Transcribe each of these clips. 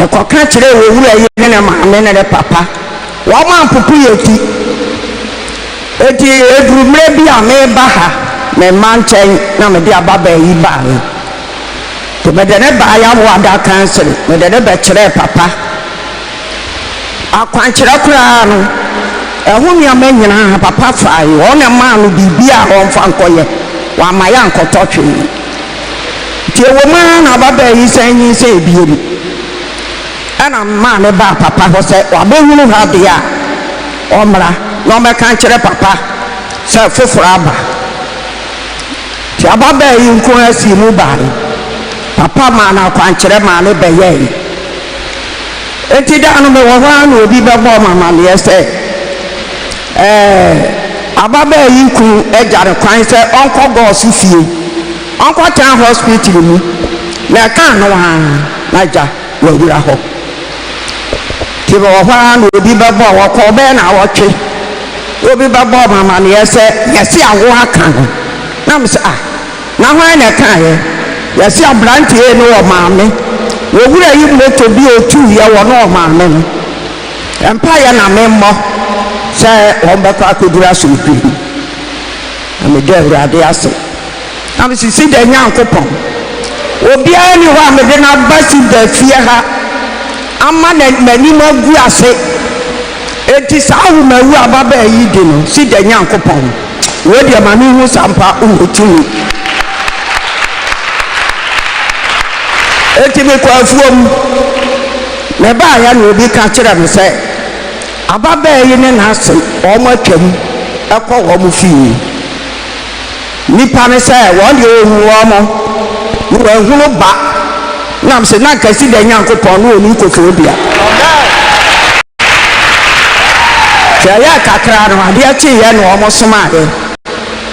Mekɔka kyerɛɛ owura yi ne ne maame ne ne papa. Wɔampopo yɛn ti. Enti ɛduru mmerɛ bi a mereba ha, me mma nkyɛn na mede ababaa yi baeɛ. Nti mede no baeɛ Awoada Kansere, mede no bɛkyerɛɛ papa. Akwankyerɛ koraa no, ɛho nneɛma nyinaa papa faeɛ. Ɔno na ɛmaa no biribiara a ɔmfa nkɔyɛ. Wamma yɛankɔtɔ hwee. Nti ɛwom ara na ababaa yi san nyinsɛn bio. Ɛna memaa no baa papa hɔ sɛ wabɛhunu ha deɛ a, ɔmmra na ɔmmɛka nkyerɛ papa sɛ foforɔ aba. Nti ababaa yi nko ara sii mu baeɛ. Papa maa no akwankyerɛ maa no bɛyɛeɛ. Enti da no mewɔ hɔ ara na obi bɛbɔɔ me amanneɛ sɛ, ɛɛ, ababaa yi kunu agya no kwan sɛ ɔnkɔ Gɔɔso fie, ɔnkɔtena hospital mu, na ɛkaa no ara na agya wawura hɔ. Nti mewɔ hɔ ara na obi bɛbɔɔ, wɔkɔɔ bɛyɛ nnawɔtwe, na obi bɛbɔɔ me amanneɛ sɛ yɛse awoɔ aka no. Na mese, ah, Na hwan na ɛkaeɛ? Yɛse abranteɛ yi ne ɔmaame. Owura yi moto bi a ɔtuiɛ wɔ ne ɔmaame no. Mpaeɛ na memmɔ sɛ wɔn bɛkɔ akɔduru asomdwoeɛ mu. Na meda Awurade ase. Na mese Sida Nyankopɔn, obiara nni hɔ a mede no aba Sida fie ha ama m'anim agu ase. Enti saa ahomawu ababaa yi de no, Sida Nyankopɔn. Wei deɛ ma me hu sɛ ampa wowɔ tumi. Enti mekɔɔ afuom. Mebaeɛ na obi ka kyerɛɛ me sɛ ababaa yi ne n'ase wɔatwam kɔ wɔn fie. Nnipa no sɛ wɔn deɛ ɔhu wɔn na wɔahunu ba. Nam sɛ na anka si dɛn Nyankopɔn ne ɔni kofoɔ dua. Nti ɛyɛɛ kakra no, adeɛ kyeeɛ na wɔn somaeɛ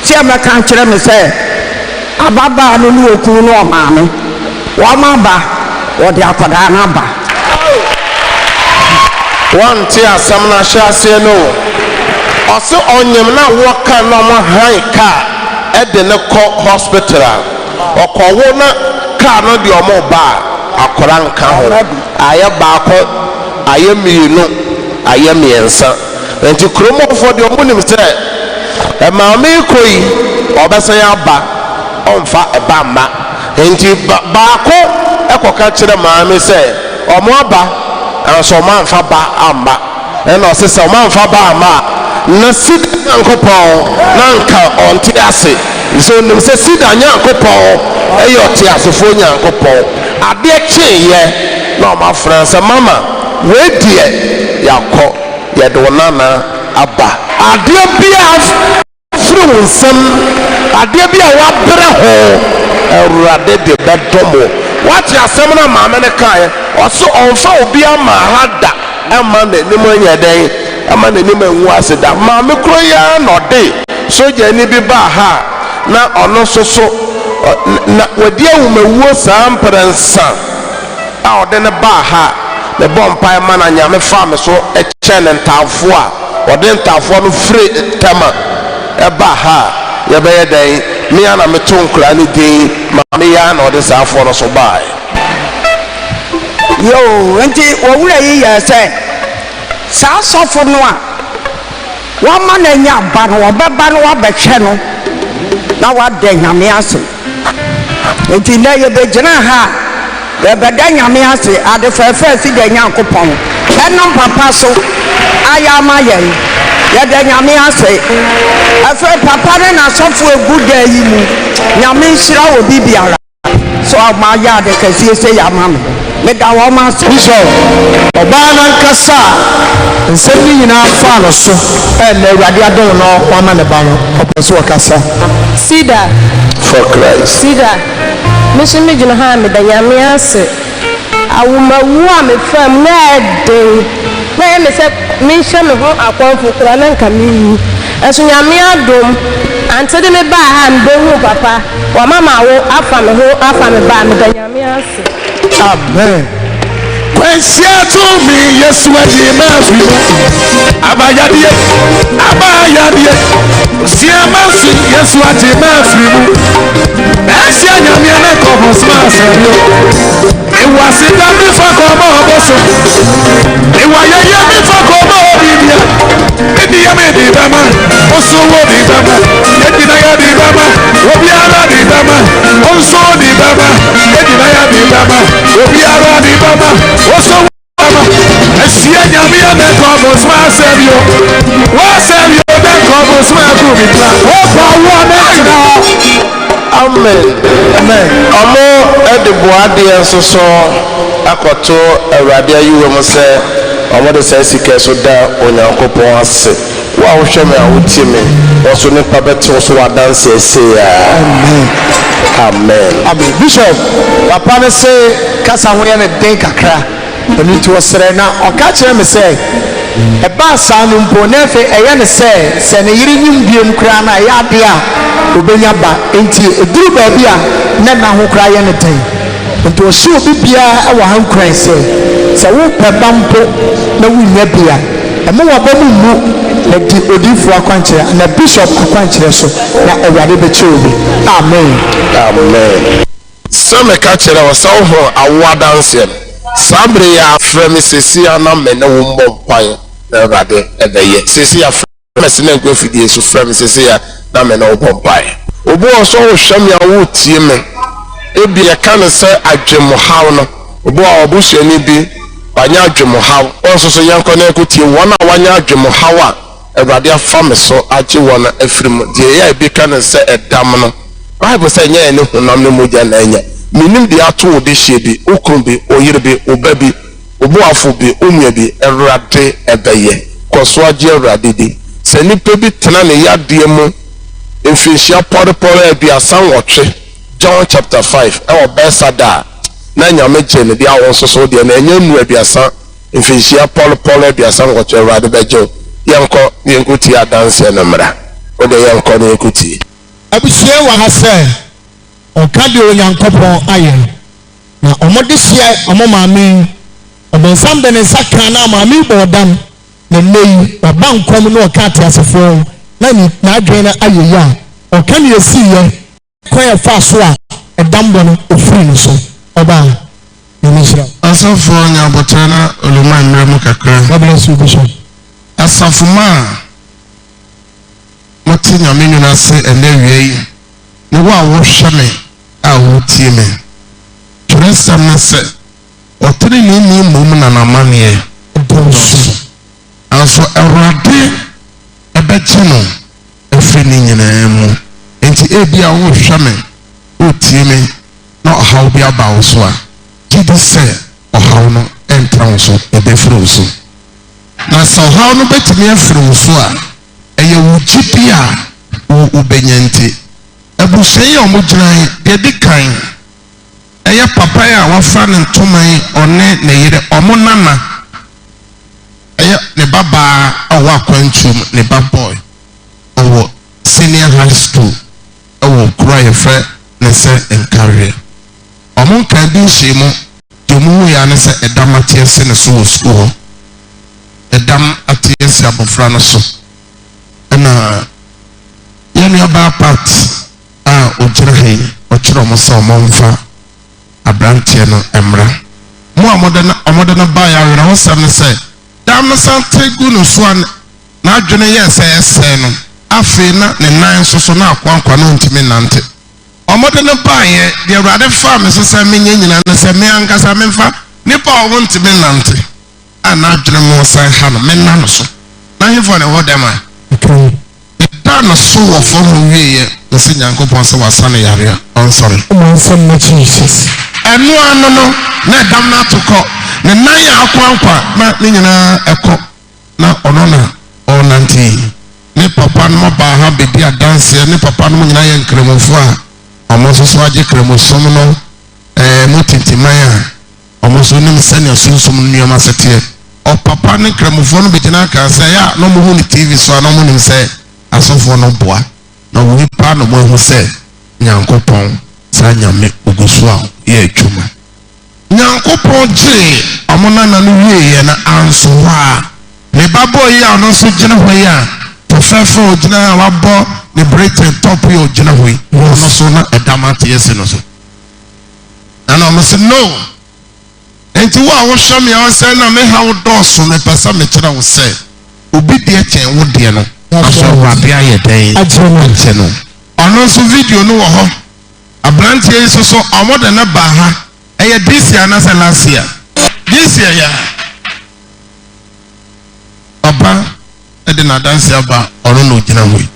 sɛ ɛmmɛka nkyerɛ me sɛ ababaa no ne okunu ne ɔmaame wɔn aba, wɔde akwadaa no aba. Woante asɛm no ahyɛaseɛ no o. Ɔse ɔnyem na woɔ car na ɔmo han car de no kɔ hospital a, ɔkɔwo na car no de ɔmo ba a, akora nka ho. Ayɛ baako, ayɛ mmienu, ayɛ mmiɛnsa. Nti kurom hɔfoɔ deɛ ɔmo nim sɛ maame yi kɔ yi ɔbɛsan aba, ɔmfa ɛba mma. Nti baako kɔka kyerɛ maame sɛ ɔmo aba nanso ɔmo amfa ba amma. Ɛna ɔse sɛ ɔmo amfa ba amma a, na Sida Nyankopɔn na anka ɔnte ase. Efisɛ onim sɛ Sida Nyankopɔn yɛ ɔteasefoɔ Nyankopɔn. Adeɛ kyeeɛ na ɔmo afrɛ no sɛ mama wei deɛ yɛakɔ, yɛde wo nana aba. Adeɛ biara firi wo nsam, adeɛ bi a woabrɛ ho, Awurade de bɛdom wo. Woate asɛm no a maame no kaeɛ? Ɔse ɔmfa obiara mmaa ha da mma n'anim nyɛ dɛn? Mma n'anim ngu ase da. Maame koro yi ara na ɔde sogyani bi baa ha a na ɔno nso so na wadi awumawuo saa mprɛnsa a ɔde no baa ha a mebɔɔ mpaeɛ ma no a Nyame faa me so kyɛɛ no ntaafoɔ a ɔde ntaafoɔ no firi Tema baa ha a yɛbɛyɛ dɛn? Me ara na meto nkoraa no din, maame yi ara na ɔde saa afoɔ no so baaɛ. Yoo, enti owura yi yɛɛ sɛ saa sɔfo no a wama no anya ba no, ɔbɛba na wabɛhwɛ no na wada Nyame ase. Enti nnɛ yɛbɛgyina ha a, yɛbɛda Nyame ase, ade fɛɛfɛ a ɛsi da Nyankopɔn ɛnam papa so ayɛ ama yɛn. Yɛda Nyame ase. Afei papa ne n'asɔfo egu dan yi mu, Nyame nhyira obi biara sɛ ɔmo ayɛ ade kɛseɛ sei ama me. Meda wɔn ase. Bishop, ɔbaa no ankasa a nsɛm no nyinaa faa no so a ɛnnɛ Awurade adom no wama ne ba no, ɔpɛ sɛ ɔkasa. Cedar. For Christ. Cedar, me nso me gyina ha a meda Nyame ase. Awomawuo a me faa mu na ɛyɛ den, na ɛyɛ me sɛ menhyɛ me ho akɔmfo koraa na nka me wu. Nso Nyame adom, ante de me baa ha a me bɛhuu papa, wama mawo afa me ho afa me ba a, meda Nyame ase. Amen. Kwanhyia tumi Yesu ayi m'afiri mu. Abayadeɛ, abayadeɛ, siama si Yesu agye m'afiri mu. Ɛhyia nyamea ne kɔbɔ soma asɛm yo. Ewu ase da mi fa kɔbɔ ɔbɔsɔ. bɛma, yɛn nyinaa yɛde bɛma, obiara de bɛma, wo nso de bɛma, yɛn nyinaa yɛde bɛma, obiara de bɛma, wo nso bɛma. Ɛhyia nyame yɛ ne kɔ bosoma asɛm yo, wɔasɛm yo ne kɔ bosoma aku mi tra. Wɔfa wo a mɛtena hɔ. Amen. Amen. Ɔmo de boa adeɛ nso so akɔto Awurade ayiwa mu sɛ ɔmo de saa sika yi so da Onyankopɔn ase. Wo a wohwɛ me a wotie me, wo nso nipa bɛte wo so wɔ adanseɛ sei ara. Amen. Amen. Amen. Bishop, papa no se kasa ho yɛ no den kakra, ɛno nti ɔsrɛ na ɔka kyerɛ me sɛ ɛbaa saa no mpo na afei ɛyɛ no sɛ sɛ ne yere nyim biom koraa no a ɛyɛ adeɛ a ɔbɛnya ba, enti ɛduru baabi a na nna ho koraa yɛ no den. Enti ɔhyɛ obi biara wɔ ha nkuran sɛ, sɛ wopɛ ba mpo na wunnya bi a, mma w'aba mu mmu, na di odiyifoɔ akwankyerɛ anaa bishop akwankyerɛ so, na Awurade bɛkyɛ wo bi. Amen. Amen. Sɛ meka kyerɛ wo sɛ wohunu awoɔ adanseɛ no, saa berɛ yi ara frɛ me seesei ara na me ne wo mmɔ mpaeɛ na Awurade bɛyɛ. Seesei ara frɛ me sɛ na nkɔ afidie so, frɛ me seesei ara na me ne wo bɔ mpaeɛ. Obi wɔ hɔ sɛ wohwɛ me a woretie me, ebia yɛka no sɛ adwemuhaw no, obi wɔ hɔ a ɔbusuani bi wanya adwemuhaw, wɔn nso so yɛnkɔ na yɛnkɔtie wɔn a wɔanya adwemuhaw a Awurade afa me so agye wɔn afiri mu. Deɛ ɛyɛ a ebi ka no sɛ ɛdam no, Bible sɛ ɛnyɛ yɛne honam ne mogya na anya. Mennim deɛ ato wo dehyeɛ bi, wo kunu bi, wo yere bi, wo ba bi, wo boafo bi, wo nua bi, Awurade bɛyɛ. Kɔ so ara gye Awurade di. Sɛ nipa bi tena ne yadeɛ mu mfirinhyia pɔrepɔre 38, John chapter 5, ɛwɔ Bethsaida a, na Nyame gye no deɛ a wo nso so wo deɛ no ɛnyɛ nnuru aduasa, mfirinhyia pɔrepɔre 38, Awurade bɛgye wo. Yɛnkɔ na yɛnkɔtie adanseɛ no mmra. Wo deɛ yɛnkɔ na yɛnkɔtie. Abusua wɔ ha sɛ ɔka deɛ Onyankopɔn ayɛ. Na ɔmo de hyeɛ ɔmo maame yi. Ɔbonsam de ne nsa kaa no a maame yi bɔɔ dam. Na nnɛ yi waba nkwa mu na ɔka ateasefoɔ ho na ne n'adwene no ayɛ yie a ɔka nea esiiɛ kwan a ɛfaa so a ɛdambɔ no firii ne so. Ɔbaa, Nyame nhyira wo. Asɔfoɔ nya aboterɛ na Oluma mmerɛ mu kakra. God bless you Bishop. Asafo mma a mote Nyame nwunu ase ɛnnɛ awia yi ne wo a wohwɛ me a wotie me. Twerɛsɛm no sɛ, Ɔteneneeni mmom na n'amanneɛ dɔɔso, nanso Awurade bɛgye no afiri ne nyinaa mu. Enti ebia worehwɛ me, woretie me, na ɔhaw bi aba wo so a, gye di sɛ ɔhaw no rentra wo so, ɛbɛfiri wo so. Na sɛ ɔhaw no bɛtumi afiri wo so a, ɛyɛ wo gyidi a wobɛnya nti. Abusua yi a wɔgyina yi, deɛ ɛdi kan, ɛyɛ papa yi a wafura ne ntoma yi, ɔne ne yere, wɔn nana, ɛyɛ ne babaa a ɔwɔ akwantuo mu, ne ba boy, ɔwɔ senior high school wɔ kuro a yɛfrɛ ne sɛ Nkareɛ. Wɔn nkaa bi nhyɛɛ mu, deɛ wɔn huiɛ ara ne sɛ ɛdam ate asi ne so wɔ sukuu hɔ. Ɛdam ate asi abɔfra no so. Ɛna yɛn nuabaa Pat a ɔgyina ha yi, ɔkyerɛ wɔn sɛ wɔmfa aberanteɛ no mmra. Mo a wɔde no wɔde no baeɛ awerɛhosɛm ne sɛ, dam no san te gu ne so a n'adwene yɛɛ sɛ ɛsɛe no. Afei na ne nan nso so na akoankoa na ɔntumi nnante. Wɔde no baeɛ, deɛ Awurade faa me so sɛ menyɛ nyinaa ne sɛ me ankasa memfa nipa a ɔntumi nnante a n'adwene mu san ha no menna no so. Na hefoɔ na ɛwɔ dɛm a? Meda no so wɔ fam hɔ wieeɛ, mese Nyankopɔn sɛ wasa no yareɛ a, ɔnsɔre. Ɔma nsɛm ma Jesus. Ɛno ano no, na ɛdam no ato kɔ, ne nan a akoankoa na ne nyinaa ɛkɔ, na ɔno na ɔrenante yi. Ne papa nom baa ha bɛdi adanseɛ, ne papa nom nyinaa yɛ Nkramofoɔ a wɔn nso so agye Kramosom no ɛɛ mu tintiman a wɔn nso nim sɛnea sunsum nneɛma se teɛ. Ɔpapa ne Nkramofoɔ no bɛgyina kaa sɛ ɛyɛ a na wɔhu no TV so a na wɔnim sɛ asɔfoɔ no boa na wei paa na wɔahu sɛ Nyankopɔn saa Nyame ɔgu so a ɔyɛ adwuma. Nyankopɔn gyee wɔn nana no wieeɛ no anso hɔ ara. Ne ba boy yi a ɔno nso gyina hɔ yi a fɛfɛɛfɛ a ɔgyina ha a wabɔ ne Britain top yi a ɔgyina hɔ yi, ɔno nso na ɛdam ate asi no so. Ɛna ɔmo se no. Enti wo a wohwɛ me a ɔsɛ na me haw dɔɔso, mepɛ sɛ mekyerɛ wo sɛ obi deɛ kyɛn wo deɛ no. Aso Awurade ayɛ dɛn? Agye no. Ɔno nso video no wɔ hɔ. Abranteɛ yi nso so ɔmo de no baa ha. Ɛyɛ this year anaasɛ last year? This year ya. Papa de n'adanse aba ɔno na ogyina hɔ yi.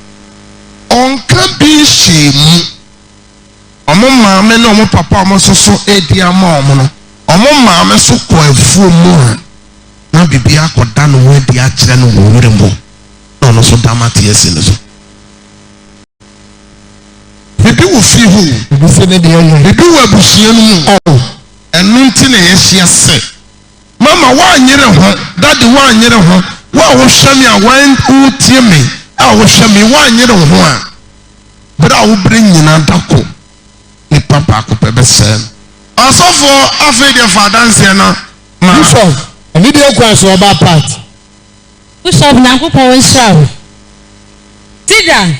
Ɔnka bi nhyɛɛ mu. Ɔmo maame ne ɔmo papa a ɔmo nso so redi ama ɔmo no, ɔmo maame nso kɔ afuom mu a na biribi akɔda ne ho adi akyerɛ no wɔ nwura mu na ɔno nso dam ate asi ne so. Biribi wɔ fie hɔ o. Biribi sɛ ne deɛ yɛ. Biribi wɔ abusua no mu o. Ɛno nti na yɛahyia sɛ mama woanyere ho, daddy woanyere ho, wo a wohwɛ me a wotie me a wohwɛ me woanyere wo ho a, bere a wobrɛ nyinaa da ko nipa baako pɛ bɛsɛe no. Ɔsɔfoɔ afei deɛ fa adanseɛ no ma. Bishop, anidie kwan so ɔba part. Bishop Nyankopɔn nhyira wo. Tida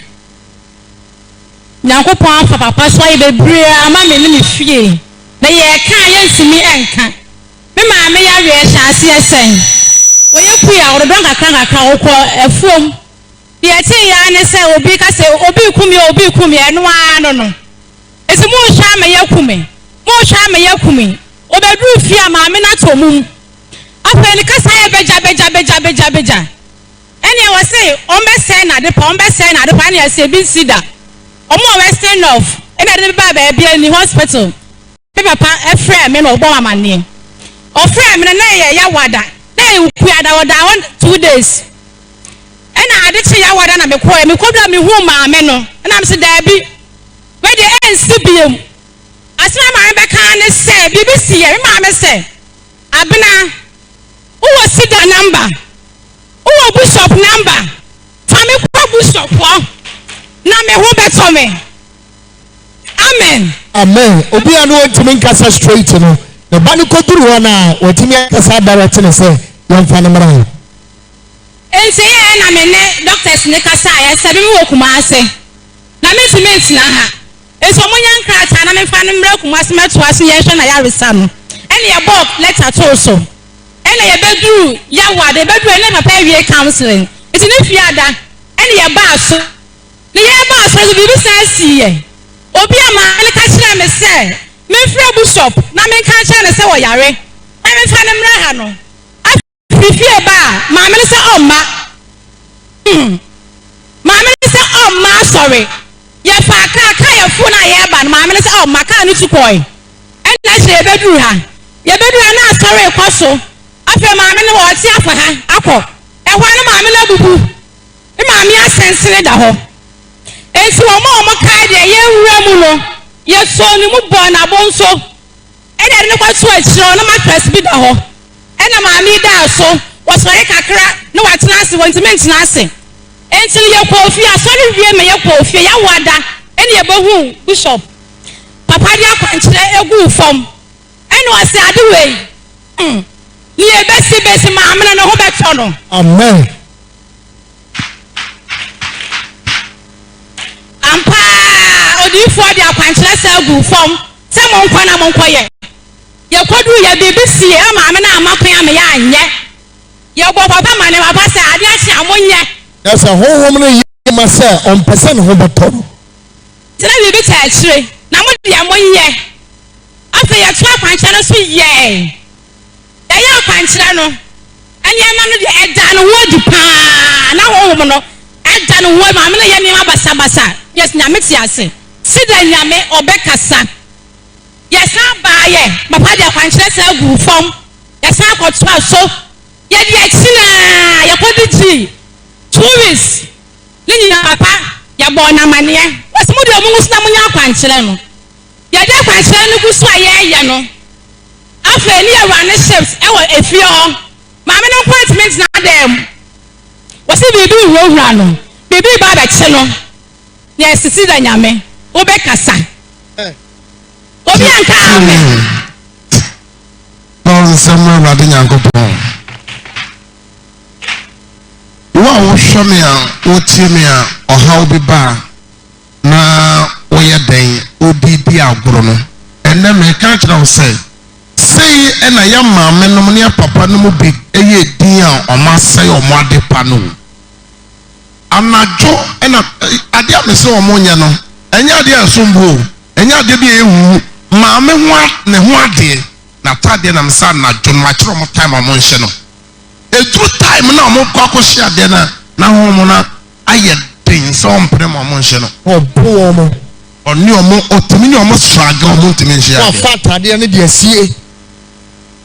Nyankopɔn afa papa so ayɛ bebree ama me ne me fie na yɛka a yɛntumi nka. Me maame yareɛ hyɛ aseɛ sɛn? Ɔyɛ kua ɔdodɔ nkakra nkakra ɔkɔ afuom. Deɛ ɛteeɛ ara ne sɛ obi ka sɛ obi reku me o obi reku me ɛno ara no no. Enti monhwɛ ama yɛaku me, monhwɛ ama yɛaku me. Ɔbɛduruu fie a maame no atɔ mum. Afei ne kasa yɛ bagya bagya bagya bagya bagya. Ɛnneɛ wɔse wɔbɛsɛe n'adepa, wɔbɛsɛe n'adepa, ɛnneɛ ɛsɛ ebi nsi da. Wɔn wɔ Western North ɛna ɛde me baa baabi ani hospital. Me papa frɛɛ me na ɔbɔɔ me amanneɛ. Ɔfrɛɛ me no na ɛyɛ Yawada, na ɛyɛ Wukuada, ɔdaa hɔ 2 days. Ɛna ade kyee Yawada na mekɔɔɛ. Mekɔduru a mehuu maame no, ɛna mese daabi, wei deɛ ɛnsi biom. Asɛm a maame bɛka ara ne sɛ biribi siiɛ. Me maame sɛ, Abena, wowɔ Sida number, wowɔ Bishop number, fa me kɔ Bishop hɔ na me ho bɛtɔ me. Amen. Amen obi a na ɔntumi nkasa straight no ne ba no kɔduru hɔ no a watumi akasa adirect no sɛ yɛmfa no mmra ha. Enti ɛyɛɛ na me ne doctors no kasaeɛ sɛ me mewɔ Kumasi na mentumi ntena ha nti ɔmo nyɛ nkrataa na memfa no mmra Kumasi mɛtoa so yɛnhwɛ n'ayaresa no. Ɛna yɛbɔɔ letter too so ɛna yɛbɛduru Yawoada yɛbɛduru ɛna papa awie counseling nti ne fiada ɛna yɛbaa so. Na yɛreba asɔre no, biribi san siiɛ. Obi a maame no ka kyerɛɛ me sɛ memfrɛ bishop na menka nkyerɛ no sɛ ɔyare na memfa no mmra ha no, afei fie ba a, maame no sɛ ɔmma. Hmm. Maame no sɛ ɔmma asɔre. Yɛfaa kaa, kaa yɛfoo no a yɛreba no, maame no sɛ ɔmma, kaa no tu kɔe. Ɛnna akyire yɛbɛduru ha. Yɛbɛduru ha na asɔre rekɔ so. Afei maame no ɔte afa ha akɔ. Ɛhɔ ara na maame no abubu. Me maame asɛnsene da hɔ. Enti wɔn a wɔkae deɛ yɛn wura mu no, yɛsɔɔ ne mu bɔɔ no abonso, ɛna yɛde no kɔtoo akyire hɔ, na mattress bi da hɔ, ɛna maame yi daa so, wɔsɔre kakra na watena ase, wɔntumi ntena ase. Enti no yɛkɔɔ fie, asɔre wie ma yɛkɔɔ fie, yɛawo ada, ɛna yɛbɛhuu Bishop. Papa de akwankyerɛ guu fam, ɛna ɔse ade wei, hmm, nea ɛbɛsi bɛsi, maame no ne ho bɛtɔ no. Amen. Ampa ara, odiyifoɔ de akwankyerɛ san guu fam sɛ, Monkɔ na monkɔyɛ. Yɛkɔduruiɛ, biribi siiɛ a maame no amma kwan amma yɛanyɛ. Yɛbɔɔ papa amanneɛ, papa sɛ, Adeɛ kye a, monyɛ. Na sɛ honhom no yɛ ma sɛ ɔmpɛ sɛ ne ho bɛtɔ no. Nti na biribi taa akyire, na mo deɛ monyɛ. Afei yɛtoaa akwankyerɛ no so yɛe. Yɛyɛ akwankyerɛ no, nneɛma no deɛ ɛda ne ho adi paa. Na honhom no ɛda ne ho adi. Maame no yɛ nneɛma basabasa. Yes, Nyame te ase. Sida Nyame ɔbɛkasa. Yɛsan baayɛ, papa de akwankyerɛ san guu fam. Yɛsan kɔtoa so. Yɛde akyi no ara yɛkɔdi gyii 2 weeks. Ne nyinaa papa yɛbɔɔ no amaneɛ. Wɔsi mo deɛ mo ngu so na monyɛ akwankyerɛ no. Yɛde akwankyerɛ no gu so a yɛreyɛ no. Afei ne yɛwura ne shift wɔ efie hɔ. Maame no nko ntumi ntena dan mu. Wɔsi biribi rewurawura no, biribi reba abɛkye no. Na yɛsisi da Nyame, wobɛkasa. Obi anka amen. Bɔ nsɛm ma Awurade Nyankopɔn. Wo a wohwɛ me a wotie me a ɔhaw bi ba a na woyɛ dɛn wode di agorɔ no, ɛnnɛ mereka akyerɛ wo sɛ, sei na yɛn maamenom ne yɛn papanom bi yɛ din a wɔasɛe wɔn adepa no o. Anadwo na adeɛ a mese wɔn nyɛ no, ɛnyɛ adeɛ a ɛsom bo o, ɛnyɛ adeɛ bi a ɛyɛ huhu. Maame ho a ne ho adeɛ, n'ataadeɛ na mese anadwo no makyerɛ wɔn time a wɔnhyɛ no. Ɛduru time no a wɔkɔ akɔhyɛ adeɛ no a, na honhom no ayɛ den sɛ ɔmpene ma wɔnhyɛ no. Ɔbo wɔn. Ɔne wɔn, ɔtumi ne wɔn struggle, wɔntumi nhyɛ adeɛ. Wafa ataadeɛ no de asie.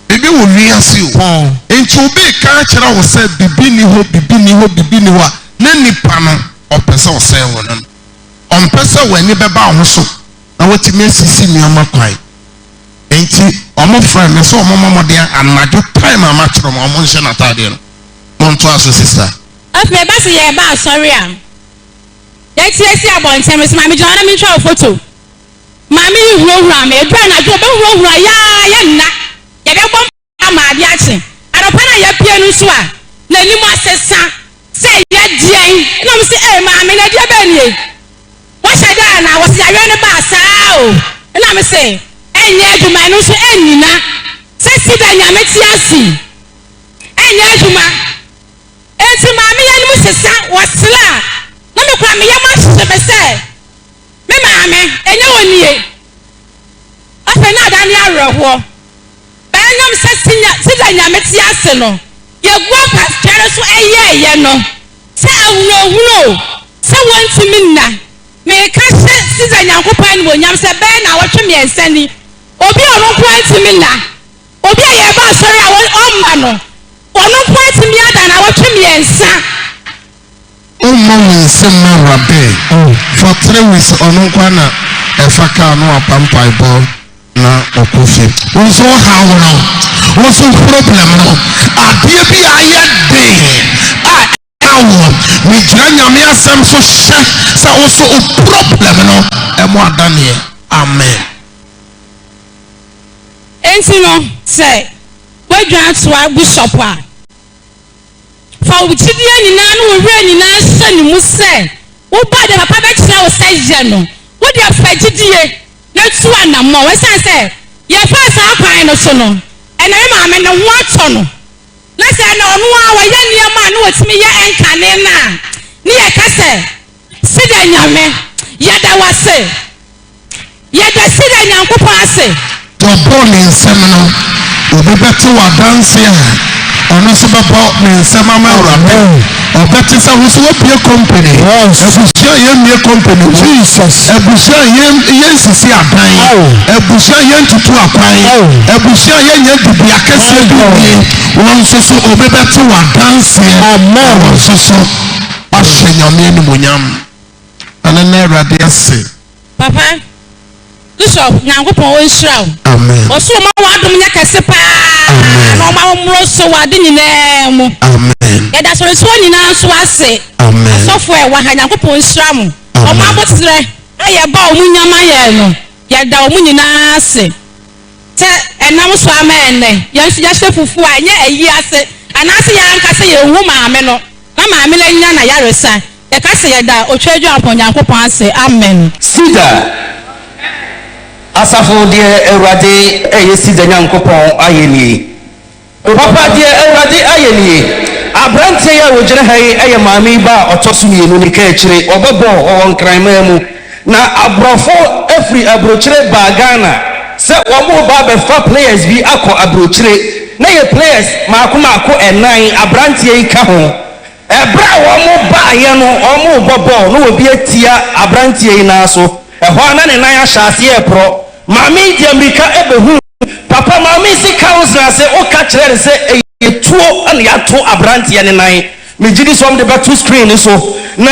Biribi wɔ wiase o. Nti obi reka akyerɛ wo sɛ biribi nni hɔ, biribi nni hɔ, biribi nni hɔ a, na nipa no ɔpɛ sɛ ɔsɛe wo no. Ɔmpɛ sɛ w'ani bɛba wo ho so na watumi asisi nneɛma kwan. Nti wɔfrɛ me sɛ wɔmmɔ mmɔden anadwo time a makyerɛ wɔn, wɔnhyɛ n'ataadeɛ no. Montoa so sister. Afei ɛba sɛ yɛreba asɔre a, yɛte asi abɔnten, mese maame gyina hɔ na mentwa wo foto. Maame yi hunahunaa me. Ɛduru anadwo a, ɔbɛhunahuna yɛn ara, yɛnna. Yɛbɛbɔ mpaeɛ ama adeɛ akye. Anɔpa no a yɛapue no nso a, n'anim asesa sɛ ɛyɛ deɛn. Ɛna mese, Ei, maame, na ɛdeɛ bɛn nie? Woahyɛ da anaa? Wɔse yareɛ no baa saa o. Ɛna mese, Ɛnyɛ adwuma, ɛno nso ɛnnyina. Sɛ sida Nyame te ase yi, ɛnyɛ adwuma. Enti maame yi anim sesa, wɔsere a, na me koraa me yam ahye me sɛ, Me maame, ɛnyɛ wo nie. Afei na adane awerɛhoɔ. Ɛnam sɛ sida Nyame te ase no, yɛgu akwankyerɛ no so ɛyɛɛyɛ no, sɛ ahunohunu o, sɛ wɔntumi nna. Meka hyɛ sida Nyankopɔn animuonyam sɛ bɛyɛ naawɔtwe mmiɛnsa ni, obi a ɔno nko ara ntumi nna, obi a yɛreba asɔre a ɔmma no, ɔno nko ara atumi ada naawɔtwe mmiɛnsa. Wommɔ wo nsam ma Awurade for 3 weeks ɔno nkoa na ɛfa car no apa mpaebɔ na ɔkɔ fie. Wo nso wo haw no, wo nso wo problem no, adeɛ bi a ayɛ den a ɛha woɔ, megyina Nyame asɛm so hyɛ sɛ wo nso wo problem no ɛmo adaneɛ. Amen. Enti no sɛ woadwan atoa bishop a. Fa wo gyidie nyinaa ne wo werɛ nyinaa hyɛ ne mu sɛ wo ba deɛ papa bɛkyerɛ wo sɛ yɛ no, wo deɛ fa gyidie na tu anammɔn. Ɛsiane sɛ yɛfaa saa kwan no so no, ɛnnɛ me maame ne ho atɔ no, na sɛ ɛnnɛ ɔno ara ɔyɛ nneɛma a na ɔtumi yɛ ɛnkane no a, ne yɛka sɛ, Sida Nyame, yɛda wo ase. Yɛda Sida Nyankopɔn ase. Deɛ ɔbɔɔ ne nsam no, obi bɛte w'adanseɛ a, ɔno nso bɛbɔ ne nsam ama Awurade. Ɔbɛte sɛ wo nso woabue company. Abusua a yɛmmue company wɔ. Abusua a yɛn yɛnsisi adan. Abusua a yɛntutu akwan. Abusua a yɛnyɛ dibea kɛseɛ bi nnie. Wɔn nso so obi bɛte w'adanseɛ na wɔn nso so ahyɛ Nyame animuonyam. Ɛno na Awurade ase. Papa Bishop Nyankopɔn ɔnhyira wo. Amen. Ɔsoro ma w'adom nyɛ kɛse paa. Amen. Na ɔma wo mmoro so wɔ ade nyinaa mu. Amen. Yɛda asɔretoɔ nyinaa nso ase. Amen. Asɔfoɔ a ɛwɔ ha Nyankopɔn nhyira mo. Amen. Ɔmo aboterɛ a yɛba ɔmo nya ma yɛn no yɛda ɔmo nyinaa ase. Sɛ ɛnam so ama ɛnnɛ yɛn nso yɛahyɛ fufuo a ɛnyɛ ayi ase anaase yɛn ankasa yɛnhu maame no na maame no anya n'ayaresa. Yɛka sɛ yɛda Otwaadwuampɔn Nyankopɔn ase. Amen. Cedar Asafo deɛ Awurade ɛyɛ Cedar Nyankopɔn ayɛ nie. Papa deɛ Awurade ayɛ nie. Abranteɛ yi a ɔgyina ha yi yɛ maame yi ba a ɔtɔ so mienu ne kaakyire. Ɔbɔ bɔɔl ɔwɔ Nkranman mu. Na aborɔfo firi abrokyire baa Ghana sɛ wɔn reba abɛfa players bi akɔ abrokyire. Na yɛ players maako maako ɛnan, abranteɛ yi ka ho. Ɛberɛ a wɔbaeɛ no, wɔrebɔ bɔɔl na obi atia aberanteɛ yi nan so. Ɛhɔ ara na ne nan ahyɛ aseɛ reporɔ. Maame yi de ammirika bɛhuu papa. Maame yi se council ase woka kyerɛɛ no sɛ ɛyɛ tuo na yɛato aberanteɛ no nan. Megye di sɛ wɔde bɛto screen no so. Na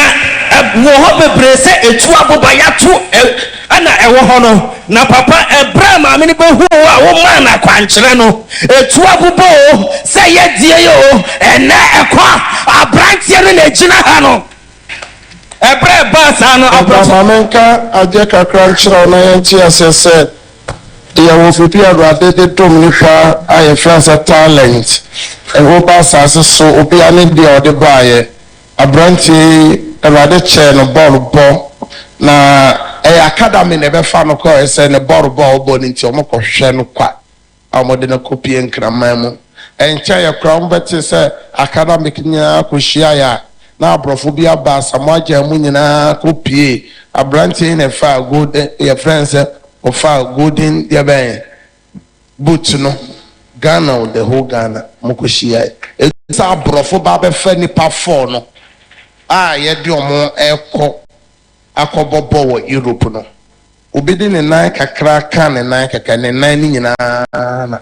wɔ hɔ bebree sɛ etuo aboba yɛato na ɛwɔ hɔ no. Na papa, ɛberɛ a maame no bɛhuu wo a womaa no akwankyerɛ no, Etu abobɔ o, sɛ yɛ deɛ yi o, ɛnɛ ɛkɔ a, abranteɛ no na ɛgyina ha no. Ɛberɛ a ɛbaa saa no, Agya, aborɔfo. ma menka adeɛ kakra nkyerɛ wo na yɛnte aseɛ sɛ yɛwɔ biribi a Awurade de dom nnipa a yɛfrɛ no sɛ talent. Woba asase so, obiara ne deɛ ɔde baeɛ. Aberanteɛ yi, Awurade kyɛɛ no bɔɔl bɔ, na ɛyɛ academy na ɛbɛfa no kɔɛ sɛ ne bɔɔl bɔ a ɔbɔ no nti wɔkɔhwehwɛ no kwa. a wɔde no kɔpue Nkraman mu. Ɛnkyɛeɛ koraa wɔbɛtee sɛ academic nyinaa kɔhyiaeɛ a Na aborɔfo bi aba Asamoah Gyan mu nyinaa kɔ pie. Aberanteɛ yi na ɛfaa golden, yɛfrɛ no sɛ ɔfaa golden deɛ bɛn boot no. Ghana o, the whole Ghana, wɔn kɔ hyiae. Sɛ aborɔfo ba abɛfa nnipa four no a yɛde wɔn rekɔ akɔbɔ bɔɔl wɔ Europe no, obi de ne nan kakra ka ne nan kɛkɛ, ne nan no nyinaa na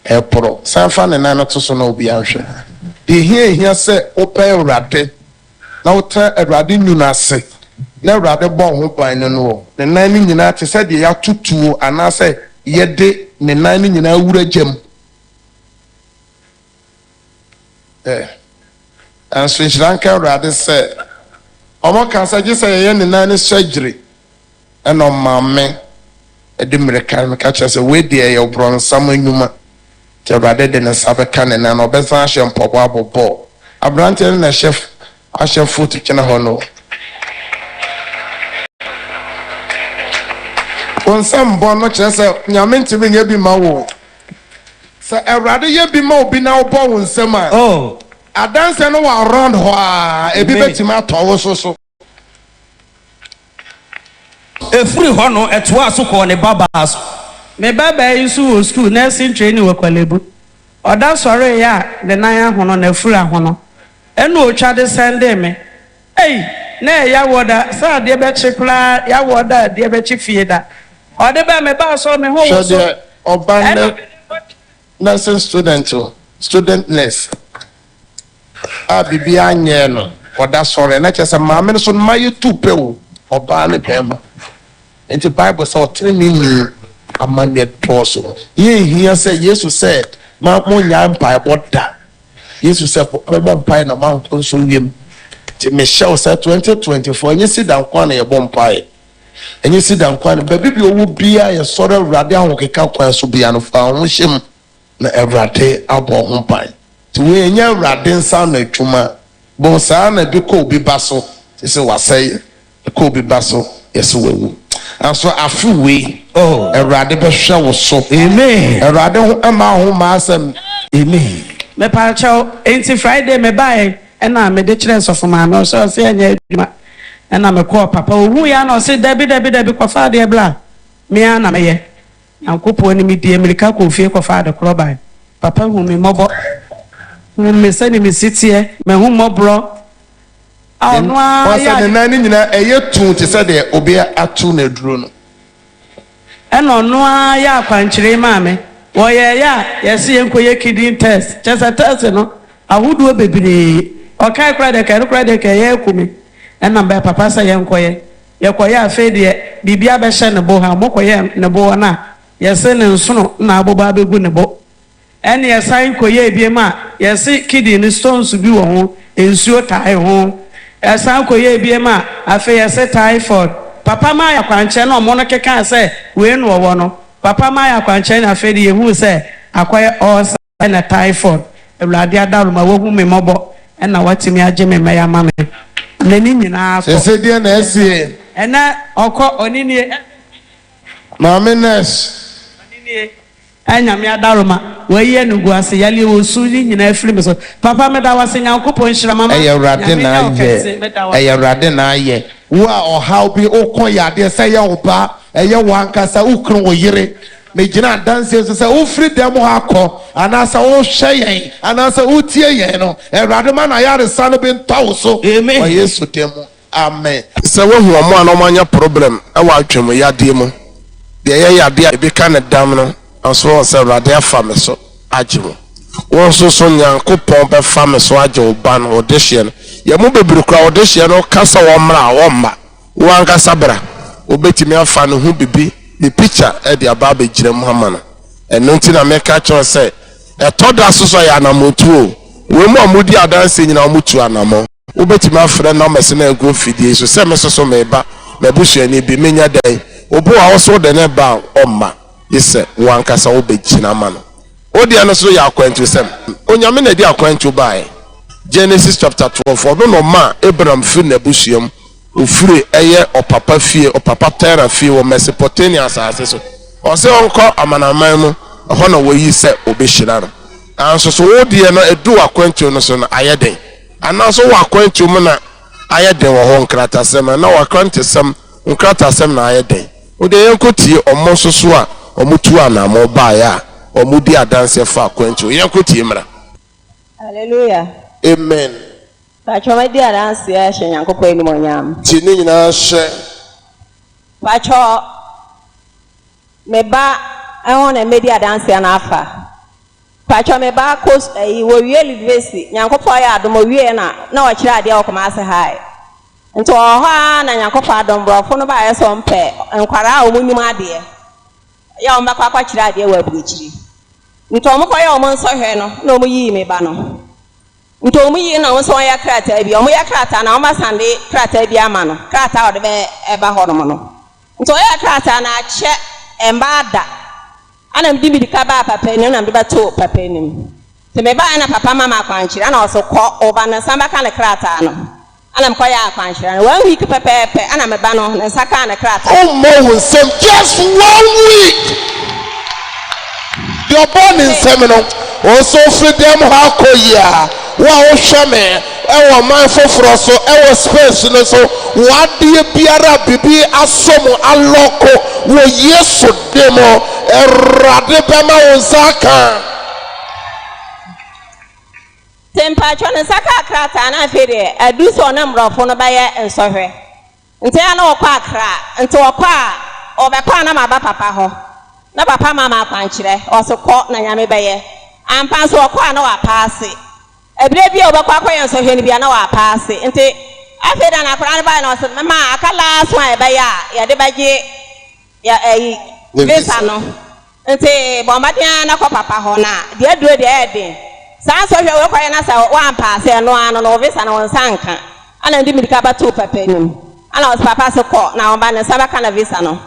ɛreporɔ. San fa ne nan no to so na obiara nhwɛ. Deɛ ehia ehia sɛ wopɛ Awurade na wotena Awurade nwunu ase na Awurade bɔ wo ho ban no no wɔ. Ne nan no nyinaa te sɛ deɛ yɛato tuo anaasɛ yɛde ne nan no nyinaa wura gya mu. Ɛ, nanso nhyira nka Awurade sɛ wɔka sɛ gye sɛ yɛyɛ ne nan no surgery ɛna ɔmaa me de mmirika meka kyerɛ sɛ wei deɛ ɛyɛ ɔbrɔnsam nnwuma nti Awurade de ne nsa bɛka ne nan na ɔbɛsan ahyɛ mpaboa abɔ bɔɔl. Aberanteɛ no na ɛhyɛ ahyɛ foot gyina hɔ no. Wo nsɛmbɔ no kyerɛ sɛ Nyame ntumi nyɛ bi ma wo. Sɛ Awurade yɛ bi ma obi na wobɔ wo nsam a, Oh. adanseɛ no wɔ around hɔ ara, ebi Amen. bɛtumi atɔ wo so so. Ɛfiri hɔ no, ɛtoaa so kɔɔ ne babaa so. Me babaa yi nso wɔ sukuu, nursing training wɔ Korle-Bu. Ɔda sɔreeɛ a ne nan ahono, n'afuru ahono. Ɛna ɔtwa de sɛndee me. Ei! Na ɛyɛ yawoɔ da, sɛ adeɛ bɛkye koraa, yawoɔ da a adeɛ bɛkye fie da. Ɔde baa me baa sɔre, me ho Hwɛ woso. deɛ ɔba Ɛna nnɛ mede kɔkyerɛɛ. nursing student o, student nurse a biribiara nyɛɛ no, ɔda sɔre na kyerɛ sɛ maame no so no mayɛ tu pɛ o, ɔbaa ne bɛrima. Nti Bible sɛ ɔteneneeni amanneɛ dɔɔso. Yɛnhia sɛ Yesu sɛ ma monnyae mpaebɔ da. Yesu sɛ mommɔ mpae na moankɔ nsɔhwɛ mu. Nti mehyɛ wo sɛ 2024 ɛnyɛ sida nko ara na yɛbɔ mpae. Ɛnyɛ sida nko ara na baabi bi ɔwɔ biara yɛsɔre Awurade ahokeka kwan so biara no fa wo ho hyɛ mu na Awurade abɔ wo ho ban. Nti wei ɛnyɛ Awurade nsa ano adwuma. Bɔ saa na ebi kɔ obi ba so te sɛ wasɛe Kɔ obi ba so yɛse wawu. Nanso afe wei Oh. Awurade bɛhwɛ wo so. Amen. Awurade ho mma wo ho mma asɛm. Amen. Mepaakyɛw, enti Friday mebae ɛna mede kyerɛɛ sɔfo maame, ɔsɛ ɔse ɛnyɛ adwuma, ɛna mekɔɔ papa, ohuu yɛ a na ɔse dabi dabi dabi kɔfa adeɛ bra, me ara na mɛyɛ. Nyankopɔn ni medii mmirika kɔɔ fie kɔfaa ade korɔ bae. Papa hu me mmɔbɔ, hu me sɛdeɛ mesi teɛ, m'ahummɔborɔ a ɔno ara Wɔn yɛ sɛ ne ade. nan no nyinaa ɛyɛ tuu te sɛ deɛ obi ato no aduro no. Ɛna ɔno ara yɛ akwankyerɛ yi maa me. Wɔyɛeɛ a, yɛse yɛnkɔyɛ kidney test. Kyerɛ sɛ test no, ahodoɔ bebree. Ɔkae koraa deɛ, nka ɛno koraa deɛ nka ɛyɛ aku me. Ɛna mebɛɛ papa sɛ yɛnkɔyɛ. Yɛkɔyɛɛ afei deɛ biribi abɛhyɛ ne bo ha. Wɔkɔyɛɛ ne bo hɔ no a, yɛse ne nsono na abobɔ abɛgu ne bo. Ɛne yɛsan kɔyɛɛ biom a, yɛse kidney no stones bi wɔ ho, nsuo tae ho. Yɛsan kɔyɛɛ biom a, afei yɛse typhoid. Papa maa yɛ akwankyerɛ na wɔn no kekaa sɛ wei na ɔwɔ no. Papa maa yɛ akwankyerɛ na afei deɛ yɛhuu sɛ akɔyɛ ulcer. Ɛna typhoid. Awurade adaworoma wahu me mmɔbɔ ɛna watumi agye me mma yi ama me. N'ani nyinaa kɔ. Sese deɛ na asie. Ɛnɛ ɔkɔ ɔne nie. Maame nurse. Ɔne nie. Ɛ Nyame adaworoma wayi animguase yareɛ osu ne nyinaa afiri me so papa meda wo ase Nyankopɔn nhyira mama Ɛyɛ Awurade Nyame na nyɛ wo ayɛ kɛse meda wo Ɛyɛ ase. Awurade na ayɛ Wo a ɔhaw bi wokɔ yadeɛ sɛ ɛyɛ wo ba ɛyɛ wo ankasa wo kunu wo yere Megyina adanseɛ so sɛ wofiri dɛm hɔ akɔ, anaasɛ wohwɛ yɛn, anaasɛ wotie yɛn no, Awurade ma n'ayaresa no bi ntɔ wo so Amen. wɔ Yesu din mu. Amen. Sɛ woahu wɔn a na wɔanya problem wɔ atwam yadeɛ mu, deɛ ɛyɛ yadeɛ a ebi ka ne dam no, nanso woahu sɛ Awurade afa me so agye wo. Wo nso so Nyankopɔn bɛfa me so agye wo ba no, wo dehyeɛ no. Yɛn mu bebree koraa, wo dehyeɛ no woka sɛ wɔmmra a, wɔmma. Wo ankasa bra. Wobɛtumi afa ne ho biribi, ne picture de aba abɛgyina mu ama no. Ɛno nti na meka kyerɛ wo sɛ, ɛtɔ da so so a ɛyɛ anammɔntuo o. Wei mu a wɔdi adanseɛ nyinaa wɔtu anammɔn. Wobɛtumi afrɛ numbers no a ɛgu mfidie yi so sɛ me nso so meba, m'abusuani bi, menyɛ dɛn? Obi wɔ hɔ a wo nso wode no ba a ɔmma, gye sɛ wo ankasa wobɛgyina ama no. Wo deɛ no nso yɛ akwantusɛm. Onyame na ɛde akwantuo baeɛ. Genesis chapter 12, ɔno na ɔmaa Abraham firi n'abusua mu. Ofiri ɛyɛ ɔpapa fie, ɔpapa Tera fie wɔ Mesopotamia asase so. Ɔse ɔnkɔ amanaman mu, ɛhɔ na wɔayi sɛ wɔbɛhyira no. Nanso so wo deɛ no ɛduu akwantuo no so no ayɛ den? Anaasɛ wowɔ akwantuo mu na ayɛ den wɔ hɔ nkratasɛm anaa w'akrantesɛm nkratasɛm na ayɛ den. Wo deɛ yɛnkɔ tie ɔmo nso so a ɔmo tuu anammɔn baeɛ a ɔmo di adanseɛ fa akwantuo. Yɛnkɔ tie mmra. Hallelujah. Amen. Pakyɛ mɛdi adanseɛ ahyɛ Nyankopɔn animuonyam. Tie ne nyinaa hyɛ. Pakyɛ me ba ɛho na mɛdi adanseɛ no afa. Pakyɛ me ba kɔ ɛyi wɔwie livesi Nyankopɔn ayɛ adom ɔwie na na ɔkyerɛ adeɛ wɔ Kumasi high. Nti ɔwɔ hɔ ara na Nyankopɔn adom brɔfo no baayɛ sɛ ɔmpɛ nkwaraa a wɔn nim adeɛ yɛ wɔn bɛkɔ akɔkyerɛ adeɛ wɔ aburokyiri. Nti wɔn kɔyɛ wɔn nsɔhwɛ no na wɔn yii me ba no. Nti wɔn yii no na wɔn sɛ wɔn yɛ krataa bi. Wɔn yɛ krataa na wɔn asan de krataa bi ama no. Krataa a ɔde bɛ ɛba hɔ nom no. Nti ɔyɛɛ krataa no akyɛ ɛmmaa da. Ɛna mede mirika baa papa anim na mede bɛtoo papa anim. Nti mebaeɛ na papa ma me akwankyerɛ ɛna ɔse kɔ wo ba no nsa bɛka ne krataa no. Ɛna mekɔyɛɛ akwankyerɛ no. One week pɛpɛɛpɛ ɛna me ba no ne nsa kaa ne krataa. Ɔmmɔ wo nsam just one week. Deɛ ɔbɔɔ ne nsam no, wo nso wofiri dɛm hɔ akɔ yi a, wo a wohwɛ me wɔ ɔman foforɔ so, wɔ space no so, wo adeɛ biara a biribi asɔ mu alɔko wɔ Yesu din mu, Awurade bɛma wo nsa aka. Nti mpakyɛw ne nsa kaa krataa no afei deɛ adu sɛ ɔne mmorɔfo no bɛyɛ nsɔhwɛ. Nti a na ɔkɔ Accra, nti ɔkɔ a ɔbɛkɔ a na maba papa hɔ na papa ma me akwankyerɛ, ɔse kɔ na Nyame bɛyɛ. Ampa nso ɔkɔ a na wapaase. Ɛberɛ bi a ɔbɛkɔ akɔyɛ nsɔhwɛ no bi a na wapaase. Nti afei da na akwadaa no baeɛ na ɔse mema aka last one a yɛbɛyɛ a yɛde bɛgye yɛ ɛyi visa no. Nti bɔ mmɔden ara na kɔ papa hɔ na deɛ aduro deɛ ɛyɛ den. Saa nsɔhwɛ wei kɔyɛ na sɛ woampaase ɛno ara no no wo visa no wo nsa nka. Ɛna mede mirika bɛtoo papa anim. Ɛna ɔse papa se kɔ na wo ba ne nsa bɛka na visa no.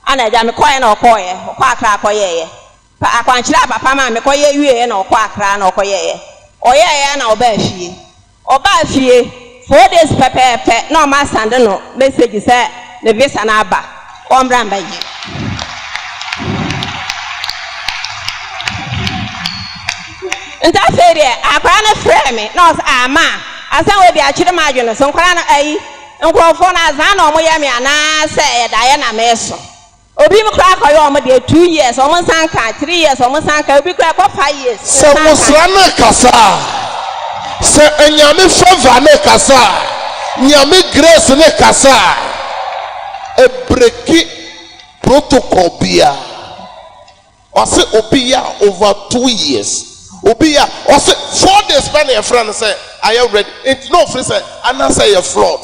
Ɛna agya mekɔeɛ na ɔkɔeɛ, ɔkɔ Accra kɔyɛeɛ. Pa akwankyerɛ a papa maa mekɔyɛ wieeɛ na ɔkɔ Accra na ɔkɔyɛeɛ. Ɔyɛeɛ na ɔbaa fie. Ɔbaa fie four days pɛpɛɛpɛ na ɔma sande no message sɛ ne visa no aba ɔmmra mbɛgye. Nti afei deɛ akwadaa no frɛɛ me na ɔsɛ ah ma asan wei deɛ akyere m'adwene so nkwadaa no ayi nkurɔfoɔ no azan na wɔyɛ me anaasɛ ɛyɛ daeɛ na meso. Obi mo koraa kɔyɛ ɔmo deɛ two years ɔmo nsa nka, three years ɔmo nsa nka, obi koraa ɛkɔ five years Sɛ nsa nka. nwosra no rekasa a, sɛ Nyame favour no rekasa a, Nyame grace no rekasa a, ɛbreki protocol biara. Ɔse obi yɛ a over two years, obi yɛ a ɔse four days pɛ na yɛfrɛ no sɛ ayɛ ready, nti na ɔfiri sɛ anaasɛ ɛyɛ fraud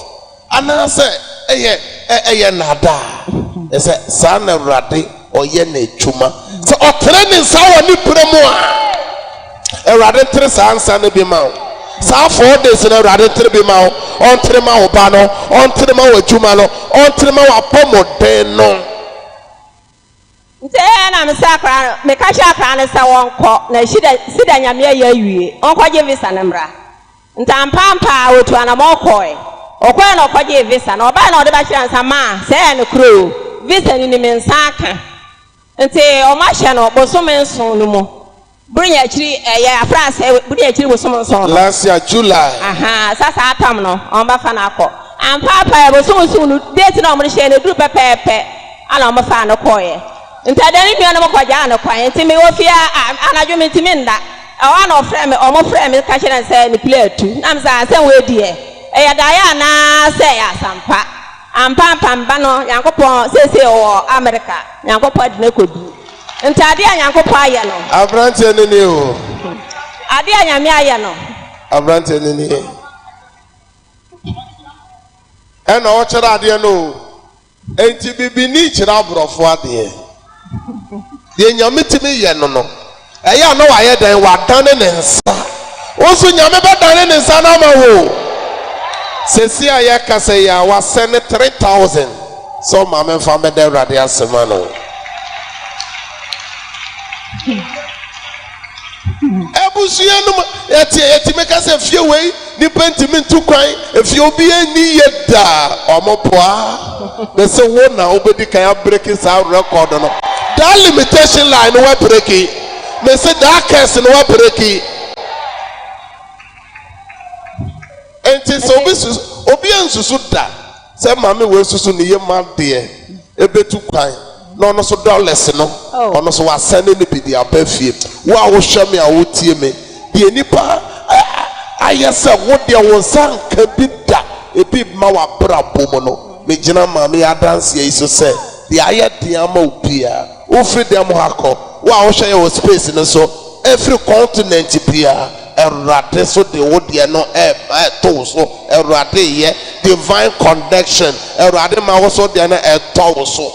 anaasɛ ɛyɛ ɛyɛ nnaadaa. Ɛsɛ saa na Awurade ɔyɛ n'adwuma. Sɛ ɔtene ne nsa wɔ ne berɛ mu a, Awurade ntere saa nsa no bi ma wo. Saa four days no Awurade ntere bi ma wo, ɔntere ma wo ba no, ɔntere ma w'adwuma no, ɔntere ma w'apɔmuden no. Nti ɛyɛɛ na mesɛ akwadaa no, meka kyerɛɛ akwadaa no sɛ ɔnkɔ, na Shida, Sida Nyame ayɛ awie, ɔnkɔgye visa no mmra. Nti ampaampa ara ɔtuu anamɔn kɔɔe. Ɔkɔɔe na ɔkɔgyee visa no, ɔbaeɛ na ɔde bɛkyerɛɛ me sɛ, Maa, sɛ ɛyɛ nokorɛ oo, visa no ni, me nsa aka. Nti wɔahyɛ no bosome nson no mu. Buronya akyiri ɛyɛ afra sɛ buronya akyiri bosom nson no. Last year July. Ahaa sa saa tam no wɔn bɛfa no akɔ. Ampa apa bosom nson no date na wɔn de hyɛɛ no eduru pɛpɛɛpɛ ɛna wɔn faa no kɔɔɛ. Nti ɛdɛ ne nua nom kɔ gyaa no kwan nti me wɔ fie a anadwo me ntumi nda. Ɛhɔ a na ɔfrɛ me wɔn frɛ me ka kyerɛ no sɛ ne plane atu na me sɛ asɛm wei deɛ ɛyɛ daeɛ anaa sɛ ɛyɛ asampa. Ampa ampa me ba no Nyankopɔn seesei ɔwɔ America Nyankopɔn adi no akɔduru. Nti adeɛ a Nyankopɔn ayɛ no. Abranteɛ no nie o. Adeɛ a Nyame ayɛ no. Abranteɛ no nie. Ɛna ɔkyerɛ adeɛ no o. Enti bibini kyerɛ aborɔfo adeɛ. Deɛ Nyame tumi yɛ no no, ɛyɛ a na wayɛ dɛn? Wadane ne nsa. Wo nso Nyame bɛdane ne nsa no ama wo o. Sɛsi a yɛkasa yi a, wasɛne 3000. Sɛ ɔma me mfa mmɛda Awurade ase ma no. Abusua no mu yɛte yɛtumi ka sɛ fie wei nipa ntumi ntu kwan efie obi ani yɛ da ɔmo boa bɛsɛ wo na wobɛdi kan abreki saa record no that limitation line no wabreki mese that curse no wabreki. Nti sɛ obi susu, obi ansusu da sɛ maame wei susu ne yam adeɛ ɛbɛtu kwan na ɔno nso dollars no ɔno nso wasɛne no bi de aba fie. Wo a wohwɛ me a wotie me, deɛ nipa ayɛ sɛ wo deɛ wo nsa nka bi da ebi mma w'abrabɔ mu no, megyina maame yi adanseɛ yi so sɛ deɛ ayɛ den ama wo biara, wofiri dɛm hɔ akɔ, wo a wohwɛ yɛ wɔ space no so, ɛfiri continent biara, Awurade so de wo deɛ no ɛto wo so. Awurade yɛ divine connection. Awurade ma wo so deɛ no ɛtɔ wo so.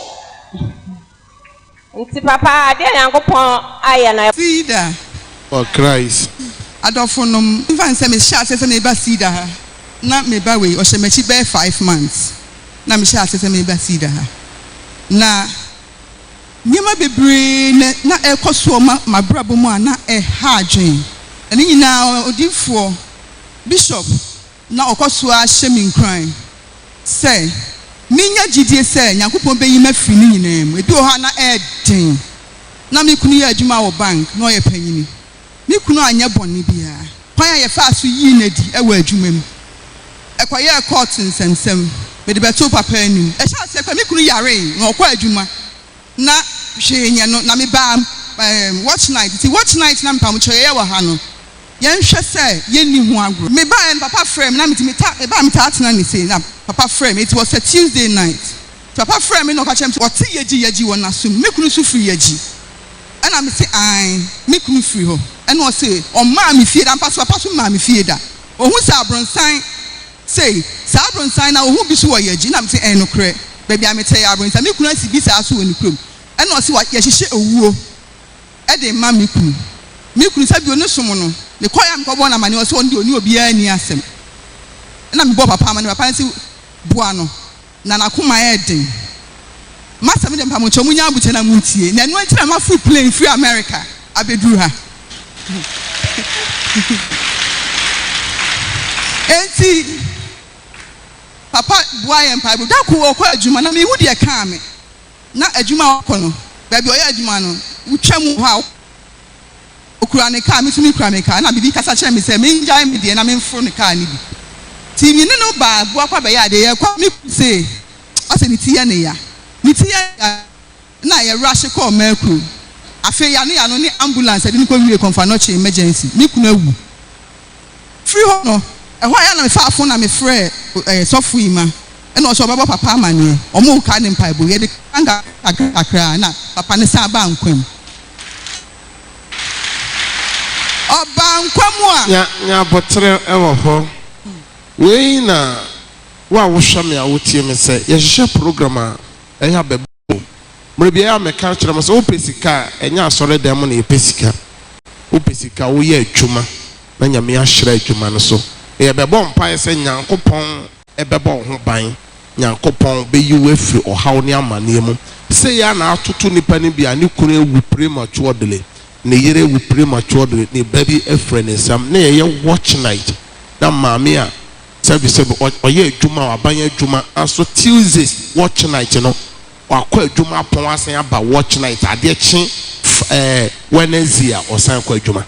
Nti papa, adeɛ Nyankopɔn ayɛ no. Cedar. For Christ. Adɔfonom, mfa no sɛ mehyɛɛ aseɛ sɛ mereba Cedar ha, na me ba wei, ɔhyɛ m'akyi bɛyɛ 5 months na mehyɛɛ aseɛ sɛ mereba Cedar ha. Na nneɛma bebree na na ɛrekɔ soɔ ma m'abrabɔ mu a na ɛha adwene. Na ne nyinaa odiyifoɔ, bishop, na ɔkɔ so ara hyɛ me nkuran sɛ menya gyidie sɛ Nyankopɔn bɛyi me afiri ne nyinaa mu. Ebi wɔ hɔ a na ɛyɛ den. Na me kunu yɛ adwuma wɔ bank, na ɔyɛ panyini. Me kunu anyɛ bɔne biara. Kwan a yɛfaa so yii no adi wɔ adwuma mu, ɛkɔyɛɛ court nsɛmsɛm. Mede bɛtoo papa anim. Ɛhyɛ aseɛ koraa, me kunu yaree na ɔkɔ adwuma na hwee nyɛ no. Na mebaa watch night. Nti watch night na mepamokyɛw yɛyɛ wɔ ha no, yɛnhwɛ sɛ yɛnni ho agorɔ. Mebaeɛ no papa frɛɛ me na mete meta mebaa metaa tena ne sei na papa frɛɛ me. It was a Tuesday night. Nti papa frɛɛ me na ɔka kyerɛɛ me sɛ ɔte yagyi yagyi wɔ n'asom. Me kunu nso firi yagyi. Ɛna mese aane, me kunu firi hɔ. Ɛna ɔse ɔmmaa me fie da. Ampa so papa so mmaa me fie da. Ɔhu sɛ abronsan sei, saa abronsan na ɔhu bi so wɔ yagyi. Ɛna mese ɛyɛ nokorɛ, baabi a mete ɛyɛ abronsan. Me kunu asi bi saa so wɔ ne kurom. Ɛna ɔse wa yɛhyehyɛ owuo de rema me kunu. Me kunu sɛ bio ne som no, mekɔeɛ a mekɔbɔɔ no amaneɛ, ɔse ɔno deɛ ɔne obiara nni asɛm. Ɛna mebɔɔ papa amaneɛ, papa no se boa no na n'akoma yɛ den. M'asɛm deɛ mpamokyɛw munya abokyɛ na muntie. Na ɛno nti na maforo plane firi America abɛduru ha. Enti papa boa yɛn mpaebɔ. Da koro ɔkɔ adwuma na mehu deɛ ɛkaa me. Na adwuma a ɔkɔ no, baabi a ɔyɛ adwuma no, wotwa mu wɔ hɔ a, ɔkura ne kaa, me nso mekura me kaa. Ɛna biribi kasa kyerɛɛ me sɛ mengyae me deɛ na memforo ne kaa no bi. Nti me ne no baa Abuakwa bɛyɛɛ adeɛ. Yɛrekɔ a, me kunu se asɛ ne ti yɛ ne ya. Ne ti yɛ ne ya na yɛ rush kɔɔ Mercury. Afei yano yano ne ambulance yɛde no kɔwiee Komfo Anokye emergency. Me kunu awu. Firi hɔ no, ɛhɔ ara na mefaa fon na mefrɛɛ sɔfo yi ma ɛna ɔsɛ ɔbɛbɔ papa amaneɛ. Wɔn reka ne mpaebɔ. Yɛde ka nkakra kakra na papa no san baa nkwa mu. Ɔbaa nkwa mu a. Nya nya aboterɛ wɔ hɔ. Wei na wo a wohwɛ me a wotie me sɛ yɛhyehyɛ program a ɛyɛ a bɛbɔ o. Mmerɛ biara a meka kyerɛ mo sɛ wopɛ sika a ɛnyɛ asɔredan mu na yɛpɛ sika. Wopɛ sika a woyɛ adwuma na Nyame ahyira adwuma no so. Na yɛbɛbɔ mpaeɛ sɛ Nyankopɔn bɛbɔ wo ho ban, Nyankopɔn bɛyi wo afiri ɔhaw ne amaneɛ mu. Sei ara na atoto nipa no bi a ne kunu awu prematurely, ne yere awu prematurely, ne ba bi afiri ne nsam. Na yɛyɛ watch night na maame a sɛbi sɛbi ɔyɛ adwuma, aban adwuma, aso Tuesdays watch night no wakɔ adwuma apɔn asan aba watch night, adeɛ kye Wednesday a ɔsan kɔ adwuma.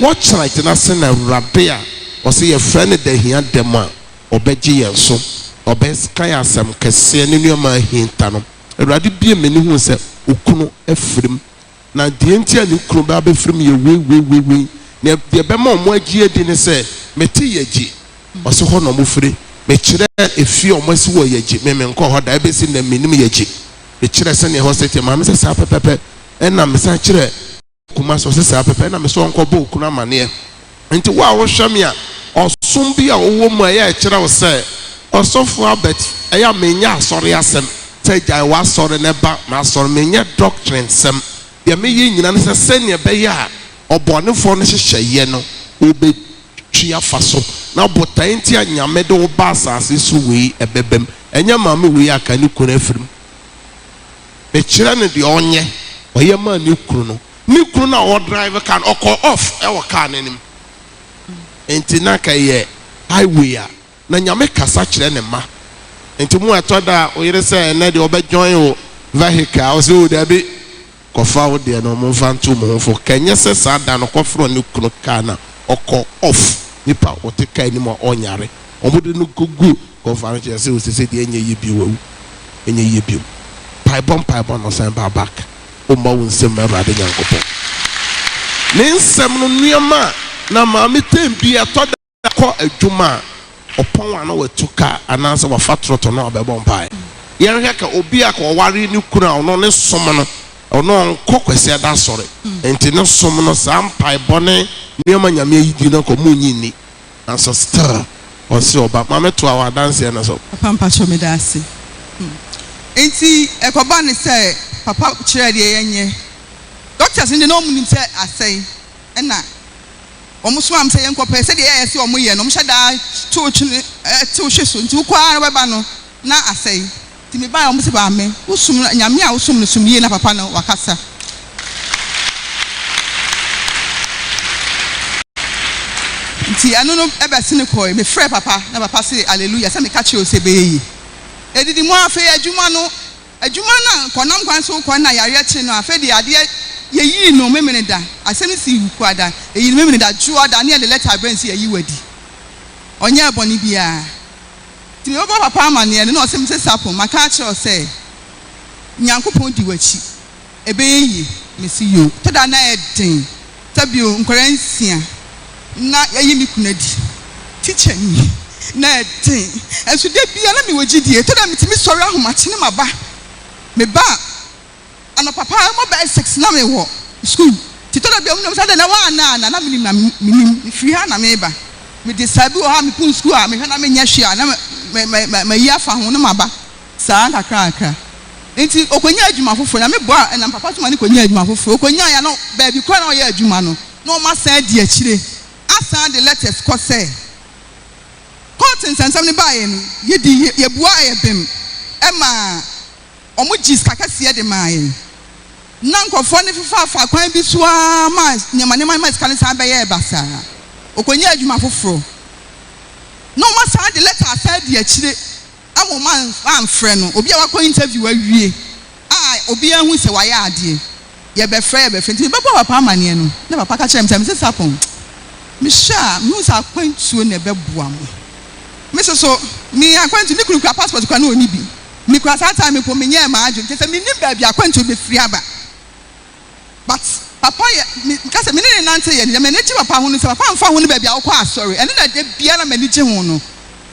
Watch night no ase na Awurade a ɔsɛ yɛfrɛ no da hia dɛm a ɔbɛgye yɛn so, ɔbɛka yɛn asɛm kɛseɛ ne nneɛma ahinta no. Awurade bue m'ani hu sɛ okunu afirim, na deɛ nti a ne kunu bɛ abɛfirim yɛ wei wei wei wei, na deɛ ɛbɛma wɔn agye adi ne sɛ mete yɛgye ɔse hɔ na ɔmo firi. Mekyerɛ efie a ɔmo asi wɔ yɛgye, me menkɔɔ hɔ da, ɛbɛsi nnɛ mennim yɛgye. Mekyerɛ sɛnea ɛhɔ sɛ teɛ, maame sɛ saa pɛpɛpɛ, ɛna mesan kyerɛ Kumasi, ɔse saa pɛpɛ, ɛna mesɛ ɔnkɔbɔ okunu amaneɛ. Nti wo a wohwɛ me a, ɔsom bi a wowɔ mu a ɛyɛ a ɛkyerɛ wo sɛ Ɔsɔfo Albert, ɛyɛ a menyɛ asɔre asɛm sɛ gyae w'asɔre na ba m'asɔre, menyɛ doctrine sɛm. Deɛ meyɛ nyina ne sɛ sɛnea ɛbɛyɛ a ɔbɔnefoɔ no hyehyɛeɛ no wobɛtwi afa so, na botaeɛ nti a Nyame de wo ba asase so wei ɛbɛbam. Ɛnyɛ maame wei a ka ne kunu afiri mu. Mekyerɛ no deɛ ɔnyɛ, ɔyɛ maa ne kunu no. Ne kunu no a ɔdrive car no, ɔkɔɔ off wɔ car no anim. Nti na anka ɛyɛ highway a na Nyame kasa kyerɛ ne mma. Nti mo ɛtɔ da a wo yere sɛ ɛnɛ deɛ ɔbɛ join wo vehicle a, ɔsɛ oh dabi, kɔfa wo deɛ no momfa nto mo ho fo. Kɛnyɛ sɛ saa da no kɔfrɛ ne kunu car no a, ɔkɔɔ off. Nipa a ɔte kaa anim a ɔnyare, wɔde no kɔgu kɔfa no kyerɛ sɛ osese deɛ ɛnyɛ yie bio, wawu, ɛnyɛ yie bio. Mpaebɔ mpaebɔ na ɔsan baa back. Womma wo nsam ma Awurade Nyankopɔn. Ne nsɛm no nneɛma a na maame tɛm bi ɛtɔ da kɔ adwuma a ɔpɔn a na watu kaa anaasɛ wafa trɔtɔ na wabɛbɔ mpaeɛ. Yɛnhwɛ ka obi a ka ɔware ne kunu a ɔno ne som no ɔno ɔnkɔ Kwasiada asɔre nti ne som no saa mpaebɔ ne nneɛma Nyame ayi di no nka ɔmo nnye nni nanso still ɔse ɔba. Maame toa w'adanseɛ no so. Papa mpakyɛw meda ase. Hmm. Enti ɛkɔba no sɛ papa kyerɛɛ deɛ yɛnyɛ. Doctors no deɛ na wɔn nim sɛ asɛe ɛna wɔn somaa me sɛ yɛnkɔ pɛ sɛdeɛ ɛyɛ sɛ wɔn yɛ no wɔn hyɛ da to twene tew hwe so nti wokɔ ara na wobɛba no na asɛe. Nti mebaeɛ wɔn se maame wo som no Nyame a wo som no som yie na papa no wakasa. Nti ɛno no ɛbɛsene kɔe mefrɛɛ papa na papa se aleluya sɛ meka kyerɛ wo sɛ ɛbɛyɛ yie. Ɛdidi mu ara afei adwuma no adwuma no a kɔnam kwan so wokɔ na yareɛ kye no afei deɛ adeɛ yɛyii no Memeneda asɛm no sii Wukuada yɛyii no Memeneda Dwoada ne yɛde lɛta brɛ no sɛ yɛayi wo adi ɔnyɛɛ bɔne biara. Nti mebɛbɔ papa amaneɛ no na ɔse mese Sapon maka akyerɛ wo sɛ Nyankopɔn di wakyi ɛbɛyɛ yie mese yoo tɔ da na ɛyɛ den sɛ bio nkwadaa nsia na yayi me kunu adi teacher ni na ɛyɛ den nso da biara na mewɔ gyidie tɔ da metumi sɔre ahomakye ne maba meba a Anɔpa paa ɛbɔ bɛyɛ six na me wɔ school nti tɔ da bi a ɔmo nim sɛ adɛn na woanna ana na menim na menim mefiri ha na meba mede saa bi wɔ hɔ a mekɔ school a mehwɛ na menyɛ hwee a na mayi afa ho na maba saa nkakra nkakra nti ɔkɔnya adwuma foforɔ Nyame boa ɛnam papa so ma no kɔnya adwuma foforɔ ɔkɔnyaeɛ a na baabi koraa na ɔyɛ adwuma no na ɔmo asan adi akyire asan de letters kɔ sɛ court nsɛnsɛm no baeɛ no yɛdi yɛbua ɛyɛ bem ɛmaa Wɔgyee sika kɛseɛ de maa yɛn. Na nkurɔfoɔ no fefaafa kwan bi so ara maa nneɛma nneɛma maa sika no san bɛyɛɛ basaa. Ɔkɔnyaa adwuma foforɔ. Na wɔasan de lɛta asan adi akyire ama wɔn amfrɛ no. Obi a wakɔ interview awie a obiara hu sɛ wayɛ adeɛ. Yɛbɛfrɛ yɛbɛfrɛ. Nti mebɛbɔɔ papa amaneɛ no, na papa ka kyerɛɛ me sɛ, Mrs. Sarpong, mehwɛ a mehu sɛ akwantuo na ɛbɛboa mo. Me nso so, me akwantuo, me kunu kura passport koraa na ɔnni bi. Me kura saa time mpo me nyɛɛ m'adwene kyerɛ sɛ me nim baabi akwantuo bɛfiri aba but papa yɛ me ka sɛ me ne ne nante yɛ deɛ m'ani gye papa ho no sɛ papa nfa ho ne baabi a wokɔ asɔre ɛno na da biara m'ani gye ho no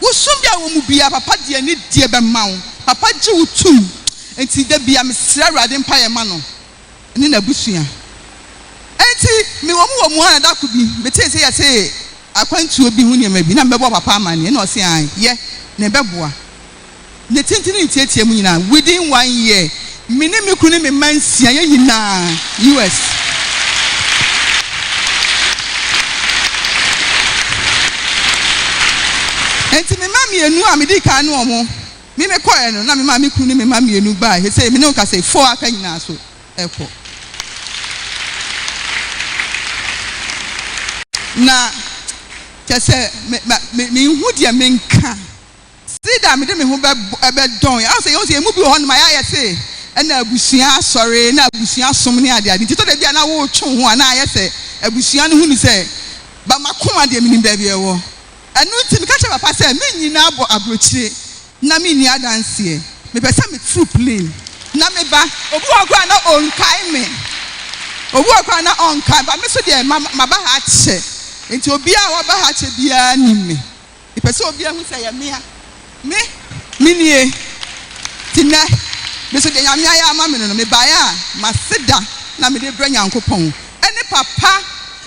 wo som bi a wɔ mu biara papa deɛ ne deɛ bɛma wo papa gye wo tum nti da biara mesrɛ awurade mpaeɛ ma no ne n'abusua nti me wɔ mu wɔ mu ara da ko bi metee sɛ yɛse akwantuo bi ho nneɛma bi na mebɛbɔ papa amaneɛ na ɔse ae yɛ na ɛbɛboa. Ne tenten ne ne tiatia mu nyinaa within one year me ne me kunu ne me mma nsia yɛn nyinaa US. Enti me mma mmienu a medii kan ne wɔn me me kɔɛ no na me maa me kunu ne me mma mmienu bae sesei me ne wo kasa yi four aka nyinaa so ɛkɔ na kyɛ sɛ me me menhu deɛ menka. Sida a mede me ho bɛdɔn. Yɛahu sɛ yɛhu sɛ yɛn mu bi wɔ hɔnom a yɛayɛ se ɛna abusua asɔre na abusua som ne adeade nti ɛtɔ da bi a na woretwe wo ho a na ayɛ sɛ abusua no hu no sɛ ba m'akoma deɛ menim baabi a ɛwɔ. Ɛno nti meka kyerɛɛ papa sɛ mennyina abɔ aburokyire na menni adanseɛ. Mepɛ sɛ meforo plane na meba. Obi wɔ hɔ koraa a na ɔnkae me. Obi wɔ hɔ koraa a na ɔnkae but me nso deɛ maba ha akyɛ nti obiara a waba ha akyɛ biara nim me. Mepɛ sɛ obiara hu sɛ ɛyɛ me a me me nie. Nti nnɛ, me nso deɛ Nyame ayɛ ama me no no, mebaeɛ a, m'aseda na mede brɛ Nyankopɔn, ɛne papa,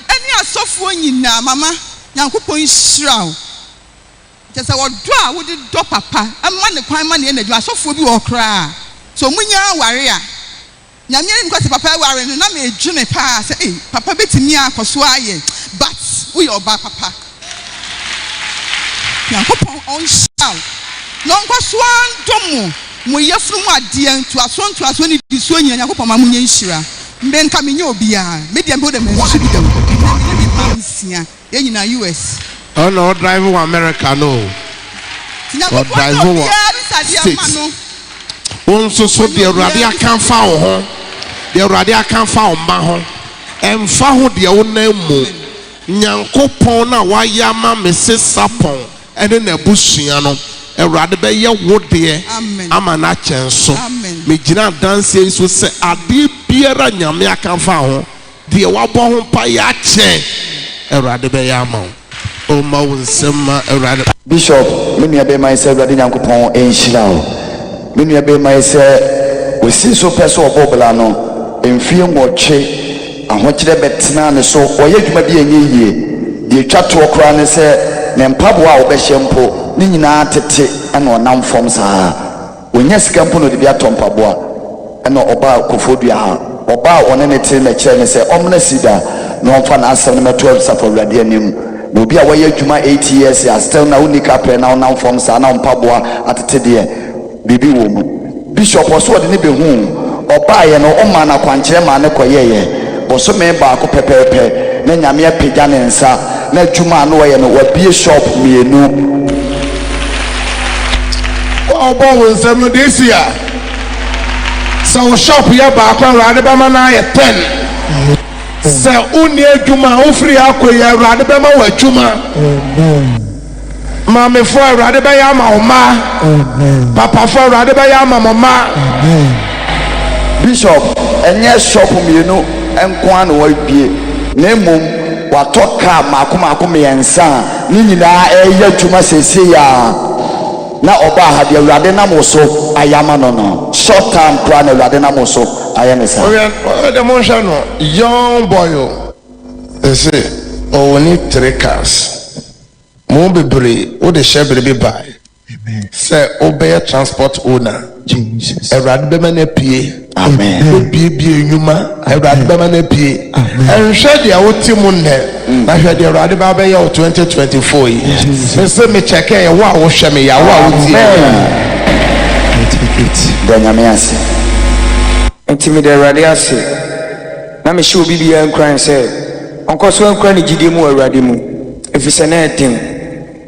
ɛne asɔfoɔ nyinaa. Mama, Nyankopɔn nhyira wo. Kyerɛ sɛ ɔdɔ a wode dɔ papa, ma no kwan ma no yɛ n'adwuma. Asɔfoɔ bi wɔ hɔ koraa a, sɛ wɔnya aware a, Nyame anim kɔ sɛ papa aware no na me dwene paa sɛ ei papa bɛtumi akɔ so ayɛ but woyɛ ɔbaa papa Nyankopɔn ɔnhyira wo na ɔnkɔ so ara ndɔ mo mo yafunu mu adeɛ ntoasoɔ ntoasoɔ nnidisoɔ nyina Nyankopɔn ma mo nyɛ nhyira me nka menyɛ obiara me deɛ mpo deɛ mansusu bi da o ɛnɛ me ne me mma nsia. Yɛn nyinaa US. Ɔno na ɔdrive wɔ America no o. Nti Nyankopɔn nyɛ Ɔdrive wɔ obiara bisadeɛ ma States. no. Wo nso so Ɔnyɛ deɛ Awurade obiara aka afa bisadeɛ. wo ho, deɛ Awurade aka afa wo mma ho, ɛmfa ho deɛ wonam mu. Amen. Nyankopɔn no a wayɛ ama Mrs. Sarpong ne n'abusua no, Awurade bɛyɛ wo deɛ ama no akyɛn so. Megyina adanseɛ yi so sɛ adeɛ biara a Nyame aka afa ho, deɛ wabɔ ho mpaeɛ akyɛ, Awurade bɛyɛ ama wo. O ma wo nsam ma Awurade. Bishop, me nua bɛɛma yi sɛ Awurade Nyankopɔn nhyira wo. Me nua bɛɛma yi sɛ osi so pɛ sɛ ɔbɔ bra no, mfie nwɔtwe ahokyerɛ bɛtenaa ne so, ɔyɛ adwuma bi a ɛnyɛ yie. Deɛ ɛtwa toɔ koraa ne sɛ ne mpaboa a ɔbɛhyɛ mpo ne nyinaa tete na ɔnam fam saa. Ɔnnya sika mpo na ɔde bi atɔ mpaboa. Ɛna ɔbaa Koforidua ha. Ɔbaa a ɔne no te no na ɛkyerɛɛ no sɛ ɔmmra Cedar na ɔmfa n'asɛm no mmɛto Asafo Awurade anim. Na obi a wayɛ adwuma 8 years a still na wonni kaprɛ na wonam fam saa na wo mpaboa atete deɛ, biribi wɔ mu. Bishop ɔse ɔde no bɛhuu. Ɔbaeɛ no ɔmaa no akwankyerɛ maa no kɔyɛeɛ. Bosome baako pɛpɛɛpɛ na Nyame apagya ne nsa na adwuma a na ɔyɛ no wabue shop mmienu. Wo a wobɔ wo nsam no this year sɛ wo shop yɛ baako a Awurade bɛma no ayɛ ten. Sɛ wonni adwuma a wofiri ha kɔ yi Awurade bɛma wo adwuma. Maamefoɔ Awurade bɛyɛ ama wo mma. Papafoɔ Awurade bɛyɛ ama mo mma. Bishop, ɛnyɛ shop mmienu nko ara na wabue na mmom watɔ car mmaako mmaako mmiɛnsa a ne nyinaa ɛreyɛ adwuma seesei ara. Na ɔbaa ha deɛ Awurade nam wo so ayɛ ama no no, short time koraa na Awurade nam wo so ayɛ no saa. Ɔyɛ ɔyɛ dɛ monhwɛ no young boy o. Ese ɔwɔ three cars. Mo bebree wode hyɛ bere bi bae sɛ wobɛyɛ transport owner. Awurade bɛma no apue. Bɛbiebie nnwuma. Awurade bɛma no apue. Ɛnhwɛ deɛ wote mu nnɛ na hwɛ deɛ Awurade bɛ abɛyɛ wo 2024 yi. Mese mekyɛkɛ yɛ wo a wohwɛ me yɛ wo a wotie. Da Nyame ase. Enti meda Awurade ase, na mehyɛ obi biara nkuran sɛ ɔnkɔ so nkura ne gyidie mu wɔ Awurade mu, ɛfiri sɛ na ɛyɛ den,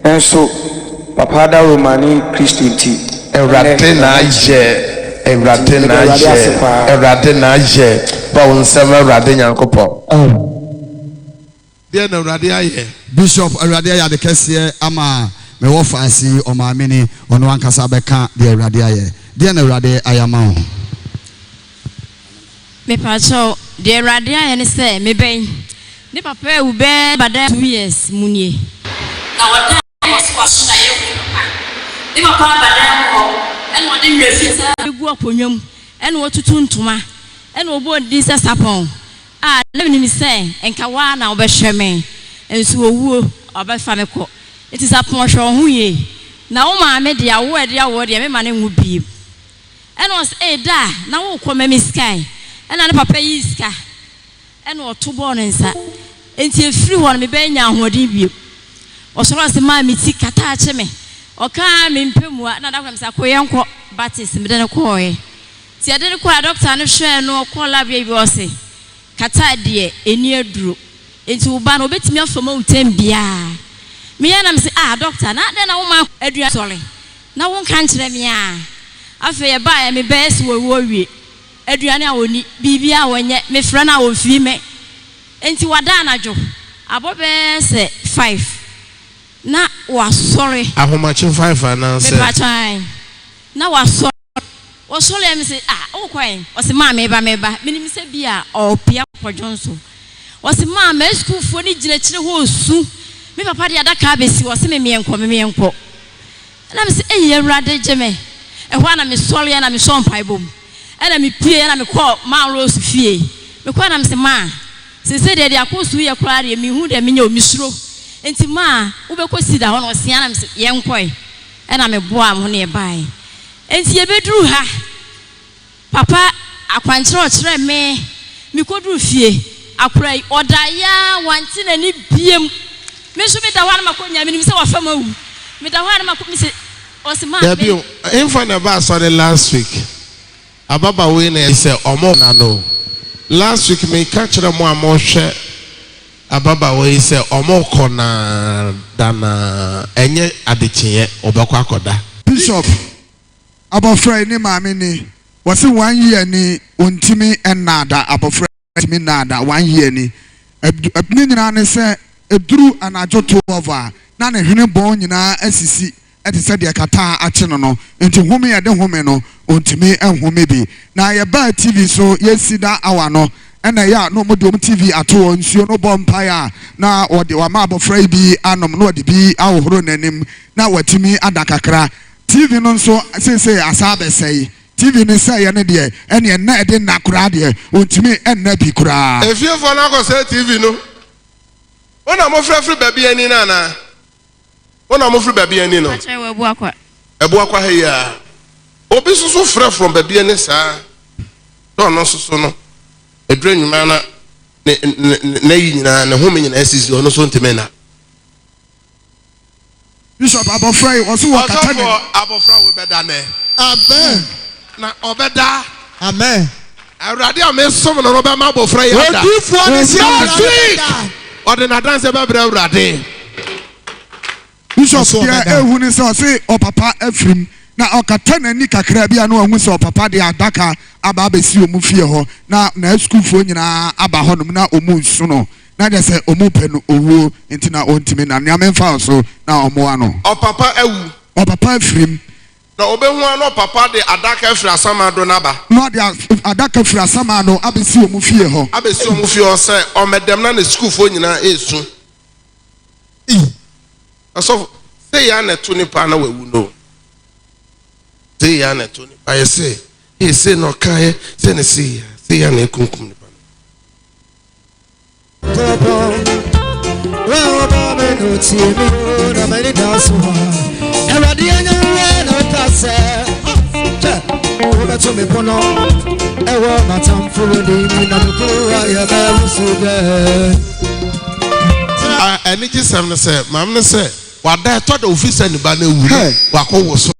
nanso papa adaworoma ne Kristo nti, Awurade na ayɛ, Awurade na Meda Awurade ase ayɛ, paa. Awurade na ayɛ. Bɔ wo nsam Awurade Nyankopɔn. Deɛ na Awurade ayɛ. Bishop, Awurade ayɛ ade kɛseɛ ama mewɔ faase yi, ɔmaame ni, ɔno ankasa bɛka deɛ Awurade ayɛ. Deɛ na Awurade ayɛ ama wo? Mepakyɛw, deɛ Awurade ayɛ ne sɛ mebɛn ne papa awu bɛɛ bada 2 years mu nie. Na wɔda wɔ so waso na yɛwu ne papa. Ne papa aba dan mu hɔ, ɛna ɔde nwera fitaa gu akonnwa mu, ɛna watutu ntoma, ɛna ɔbɔ ne din sɛ Sapɔn. A na menim sɛ nka waa na wobɛhwɛ me, nso owuo ɔbɛfa me kɔ. Nti Sapɔn, hwɛ wo ho yie. Na wo maame deɛ, awo a ɛde awoɔ deɛ, mema no nwo biem. Ɛna ɔsɛ, ee da na wokɔ ma me sika yi. Ɛna ne papa yii sika ɛna ɔto bɔɔ ne nsa. Nti efiri hɔ no mebɛyɛ nya ahoɔden bio. Ɔsɔre ɔsɛ maa me ti kata akye me. Ɔkaa me mpɛ mua na da koro sɛ akɔ yɛnkɔ Baptist, mede no kɔɔɛ. Nti yɛde no kɔɔ a, doctor no hwɛɛ no, ɔkɔɔ lab yɛ bi, ɔse kata deɛ ɛni aduro. Nti wo ba no obetumi afa mu awutam biara. Meyɛ na mese, ah doctor, na adɛn na woma aduane sɔre na wonka nkyerɛ me a? Afei ɛbaeɛ mebɛyɛ sɛ wɔwu awie. Aduane a wɔni, biribi a wɔnyɛ, mefrɛ no a wɔmfii me. Nti wada anadwo abɔ bɛyɛ sɛ 5 na wasɔre. Ahomakye 5 anaasɛ? Mepatwan na wasɔre. Wɔsɔre a mese, ah, wokɔɛ? Ɔse maa meba meba. Menim sɛ bi a ɔpia kɔdwo nso. Ɔse maa ma sukuufoɔ no gyina akyire hɔ osu. Me papa de adaka abɛsi, ɔse me meɛnkɔ, me meɛnkɔ. Ɛna mese, eyi Awurade gye me. Ɛhɔ a na mesɔre a na mesɔ mpaebɔ mu. Ɛna mepie ɛna mekɔɔ maa Rose fie. Mekɔɔ na mese, maa, sese deɛ deɛ akɔ so yɛ koraa deɛ mehu deɛ menyɛ o, mesuro. Nti maa wobɛkɔ sida hɔ na ɔsea na mese yɛnkɔe. Ɛna meboaa mo ne yɛbaeɛ. Nti yɛbɛduru ha, papa akwankyerɛ ɔkyerɛ me, mekɔduru fie, akora yi, ɔda yaa wante n'ani biem. Me nso meda hɔ a na makɔ nya, menim sɛ wafa mu awu. Meda hɔ a na makɔ, mese, ɔse maa Dabi o, mfa na ɛba asɔre last week. Ababaawa yi na sɛ ɔmo na no. Last week meka kyerɛ mo a mohwɛ ababaawa yi sɛ ɔmo kɔ naa da naa ɛnyɛ adekyeɛ ɔbɛkɔ akɔda. Bishop, abɔfra yi ne maame ni, wɔse one year ni ontimi nnaada, abɔfra ntimi nnaada one year ni. Ne nyinaa ne sɛ Ɛduru anadwo 12 a, na ne hwene bɔn nyinaa asisi te sɛ deɛ kataa akye no no, enti home a ɛde home no, ɔntumi nhome bi. Na yɛbaa TV so, yɛsi da hour no, ɛna ɛyɛ a na wɔde wɔn TV ato hɔ, nsuo no bɔ mpaeɛ a, na wɔde wɔama abɔfra yi bi anom, na wɔde bi ahohoro n'anim, na watumi ada kakra. TV no nso seesei asan abɛsɛe. TV no sɛeɛ no deɛ, ɛnneɛ nna ɛde nna koraa deɛ, ɔntumi nna bi koraa. Efiefoɔ no akɔsɛe TV no. Wo na mofrɛ firi baabi ani no anaa? Wo na mofiri baabi ani no? Pakyɛ wɔ Abuakwa. Abuakwa ha yi ara. Obi nso so frɛ from baabi ani saa. Na ɔno nso so no, ɛduru anwummerɛ na ne ne n'ayi nyinaa, ne home nyinaa sisi, ɔno nso ntumi nna. Bishop abɔfra yi ɔso wɔ kata ne. Ɔsɔfoɔ abɔfra wo bɛda nɛ. Amen. Na ɔbɛda. Amen. Awurade a mesom no no bɛma abɔfra yi ada. Odiifoɔ no si Last week ɔde n'adanseɛ bɛbrɛ Awurade. Bishop deɛ ehu ne sɛ ɔse ɔpapa afirim na ɔkata n'ani kakra bi a na wahu sɛ ɔpapa de adaka aba abɛsi wɔn fie hɔ na n'asukuufoɔ nyinaa aba hɔnom na wɔn resu no. Na kyerɛ sɛ ɔmu pɛ no owuo nti na ɔntumi nna. Nea memfa wo so na ɔmmoa no. Ɔpapa awu. Ɔpapa afirim. Na ɔbɛhu ara na ɔpapa de adaka afiri asamando no aba. Na ɔde adaka firi asamando abɛsi wɔn fie hɔ. Abɛsi wɔn fie hɔ sɛ ɔmmɛdam na ne sukuufoɔ nyinaa resu. Ei! Ɔsɔfo, sei ara na ɛto nipa na wawu no. Sei ara na ɛto nipa. Yɛ sɛ, ee, sei na ɔkaeɛ, sei na sei ara, sei ara na ɛkunkum nipa no. Anigyesɛm ne sɛ, maame no sɛ wada ɛtɔ da ofi sɛ ne ba no awu no wakɔ wo so.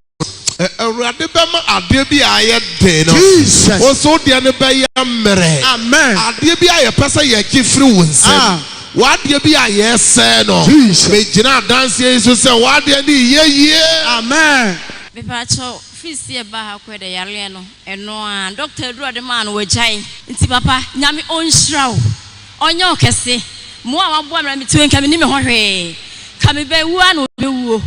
Awurade bɛma adeɛ bi a ayɛ den no, wo nso wo deɛ no bɛyɛ mmerɛ. Adeɛ bi a yɛpɛ sɛ yɛgye firi wo nsam, ah. w'adeɛ bi a yɛsɛe no, megyina adanseɛ yi so sɛ w'adeɛ no yɛ yie. Amen. Mepaakyɛw, firi sɛ yɛbaa ha kɔɛ dɛ yareɛ no ɛno ara, doctor aduru a ɔde maa no wagyae, nti papa Nyame ɔnhyira wo, ɔnyɛ wo kɛse, mmoa a waboa me na mete hɔ yi nka menni me ho hwee, nka mebɛwu ara na ɔbɛwuo.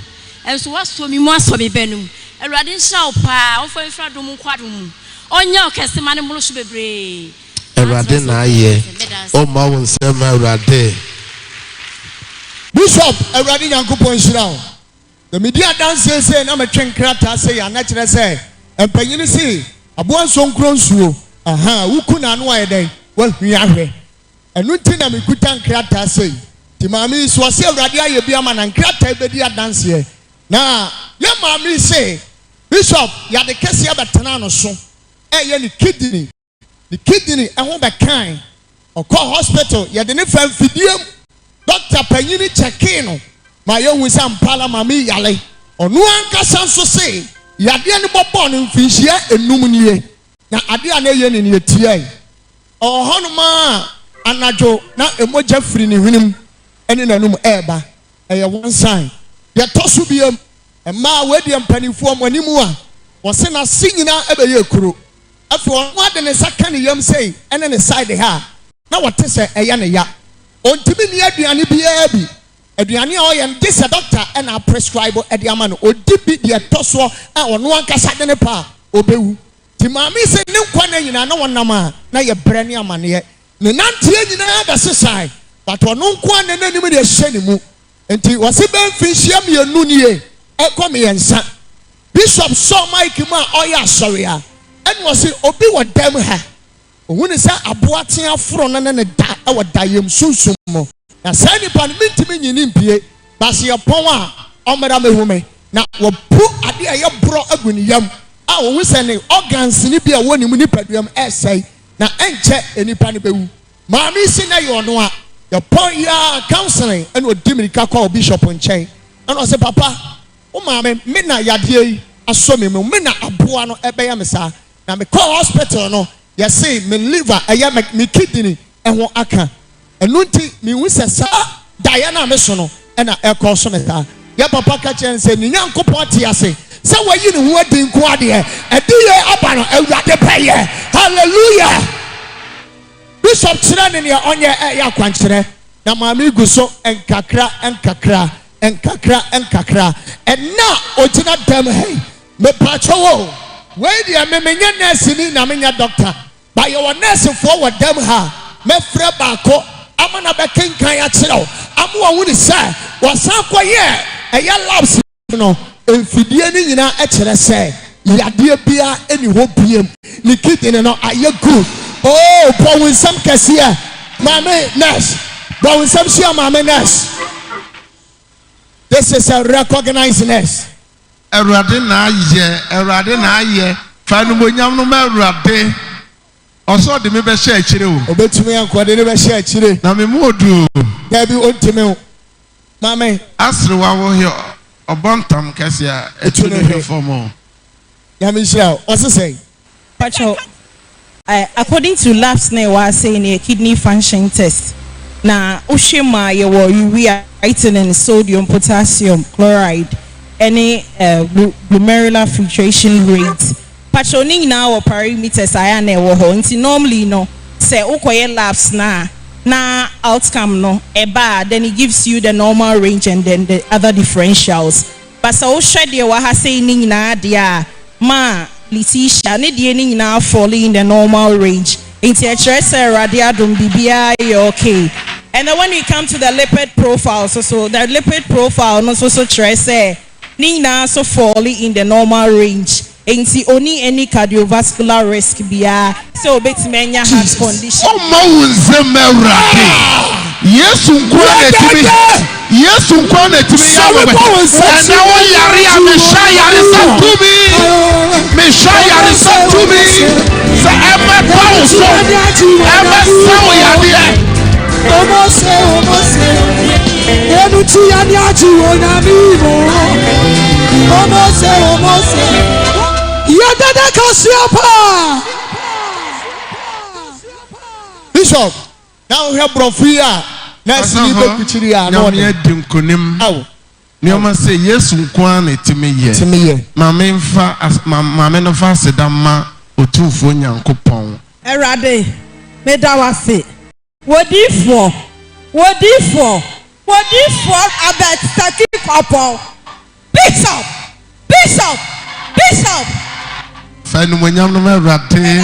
Nso woasɔ me mu asɔ me ba no mu. Awurade nhyira wo paa ɔmfa mfiri adom mu nkɔ adom mu ɔnyɛ wo kɛse ma no mmoro so bebree. Awurade na ayɛ ɔmma wo nsɛm ma Awurade. Bishop Awurade Nyankopɔn nhyira wo. Sɛ medi adanseɛ sei na metwe nkrataa sei a na kyerɛ sɛ mpanyini se aboa nsonkuro nsuo ahaa woku n'ano ayɛ dɛn wahwia ahwɛ Ɛno nti na mekuta nkrataa sei. Nti maame yi so ɔse Awurade ayɛ bi ama na nkrataa yi bɛdi adanseɛ. Na yɛn maame yi se Bishop yade kɛseɛ bɛtenaa no so ɛyɛ ne kidney, ne kidney ɛho bɛkae. Ɔkɔɔ hospital yɛde no faa mfidie mu, doctor panyini kyɛkee no ma yɛhu sɛ ampa ara maame yi yare. Ɔno ankasa nso se yadeɛ no bɔbɔɔ no mfinhyia nnum nie. Na adeɛ a na ɛyɛ no no yɛtiae. Ɔwɔ hɔnom ara a, anadwo na mogya firi ne hwenem ne n'anom reba. Ɛyɛ one sign. Deɛ ɛtɔ so biam, mmaa, wei deɛ mpanimfoɔ, mo anim a, wɔse n'ase nyinaa bɛyɛ kuro. Afei ɔno ara de ne nsa ka ne yam sei ne ne side ha a, na ɔte sɛ ɛyɛ no ya. Ɔntumi nni aduane biara bi. Aduane a ɔyɛ no, gye sɛ dɔkta na aprescribe de ama no. Ɔdi bi deɛ ɛtɔ soɔ a ɔno ankasa de ne pɛ a, ɔbɛwu. Nti maame yi se ne nkwa nna nyinaa na ɔnam a na yɛ brɛ ne amaneɛ. Ne nanteɛ nyinaa bɛsesae but ɔno nko ara na n'anim deɛ hyɛ ne mu. Nti ɔse bɛyɛ mfinhyia mmienu nie ɛkɔ mmiɛnsa Bishop sɔɔ mic mu a ɔyɛ asɔre a ɛna ɔse obi wɔ dɛm ha. Ohunu sɛ aboa tea foro no ne no da wɔ dayɛm sunsum mu, na saa nipa no mentumi nyi no mpue, ba sɛ yɛpɔn a ɔmmra mmɛhu me, na wabu ade a ɛyɛ borɔ agu ne yam a ohu sɛ ne organs no bi a ɛwɔ ne mu nipadua mu ɛresɛe, na ɛnkyɛ nipa no bɛwu. Maame yi se na ɛyɛ ɔno a, yɛpɔn yi ara counseling ɛna ɔdi mirika kɔɔ bishop nkyɛn ɛna ɔse papa wo maame me na yadeɛ yi asɔ me mu, me na aboa no ɛbɛyɛ me saa. Na me kɔɔ hospital no yɛse me liver ɛyɛ me me kidney ɛho aka ɛno nti me hu sɛ saa daeɛ no a me so no ɛna ɛkɔ so me saa. Yɛ papa ka kyerɛ no sɛ ne Nyankopɔn te ase sɛ wayi ne ho adi nko adeɛ ɛdiyɛ aba no Awurade bɛyɛ. Hallelujah. Bishop kyerɛ no nea ɔnyɛ ɛyɛ akwankyerɛ. Na maame yi gu so nkakra nkakra, nkakra nkakra. Ɛnnɛ a ɔgyina dɛm ha yi, mepaakyɛw o, wei deɛ me menyɛ nɛɛseni na menyɛ dɔkta, but yɛwɔ nɛɛsefoɔ wɔ dɛm ha a, mɛfrɛ baako ama no abɛkenkan akyerɛ wo ama wahunu sɛ wɔsan kɔyɛɛ ɛyɛ labs no, mfidie no nyinaa kyerɛ sɛ yadeɛ biara nni hɔ biom, ne kidney no ayɛ good. Oh, bɔ wo nsam kɛseɛ maame nurse, bɔ wo nsam hyia maame nurse. This is a recognized nurse. Awurade na ayɛ, Awurade na ayɛ, fa animuonyam no ma Awurade. Ɔsɛ ɔde me bɛhyɛ akyire o. Obetumi anka ɔde ne bɛhyɛ akyire. Na me mu odu o. Dabi ontumi o. Maame. Aserewa wo he ɔbɔ ntam kɛse a ɛtu ne hwe fam o. Nyame nhyira wo. Ɔse sɛn? Pakyɛw eh according to labs na ɛwɔ ha sei no yɛ kidney function test na wohwɛ mu a yɛwɔ urea, creatinine, sodium, potassium, chloride ɛne eh glomerular filtration rate. Pakyɛw ne nyinaa wɔ parameters a ɛyɛ a na ɛwɔ hɔ nti normally no sɛ wokɔyɛ labs no a na outcome no ɛba a then it gives you the normal range and then the other differentials but sɛ wohwɛ deɛ ɛwɔ ha sei no nyinaa deɛ a ma Letitia ne deɛ no nyinaa fall in the normal range nti ɛkyerɛ sɛ Awurade adom biribiara yɛ okay and then when we come to the lipid profile nso so the lipid profile no nso so kyerɛ sɛ Ne nyinaa nso fall in the normal range enti onni any cardiovascular risk biara sɛ obetumi anya heart condition. Ɔmmɔ wo nsam Awurade. Yesu nko ara na ɛtumi Yesu nko ara na ɛtumi yɛ anwanwa. Ɛnɛ wo yare a mehyɛ ayaresa tumi. Mehyɛ ayaresa tumi sɛ ɛmɛba wo so ɛmɛsa wo yadeɛ. Yɛdada kaseɛ paa. Bishop, na wohwɛ borɔfo yi a nurse yi bɛkukyiri a na ɔde. Nyame adi nkonim. Nneɛma sɛ Yesu nko ara na ɛtumi yɛ. Tumi yɛ. Maame nfa maame no fa aseda ma Otumfoɔ Nyankopɔn. Awurade, meda wo ase. Wodiyifoɔ, wodiyifoɔ, wodiyifoɔ Albert Saki Kwapong, Bishop, Bishop, Bishop. Fa animuonyam no ma Awurade.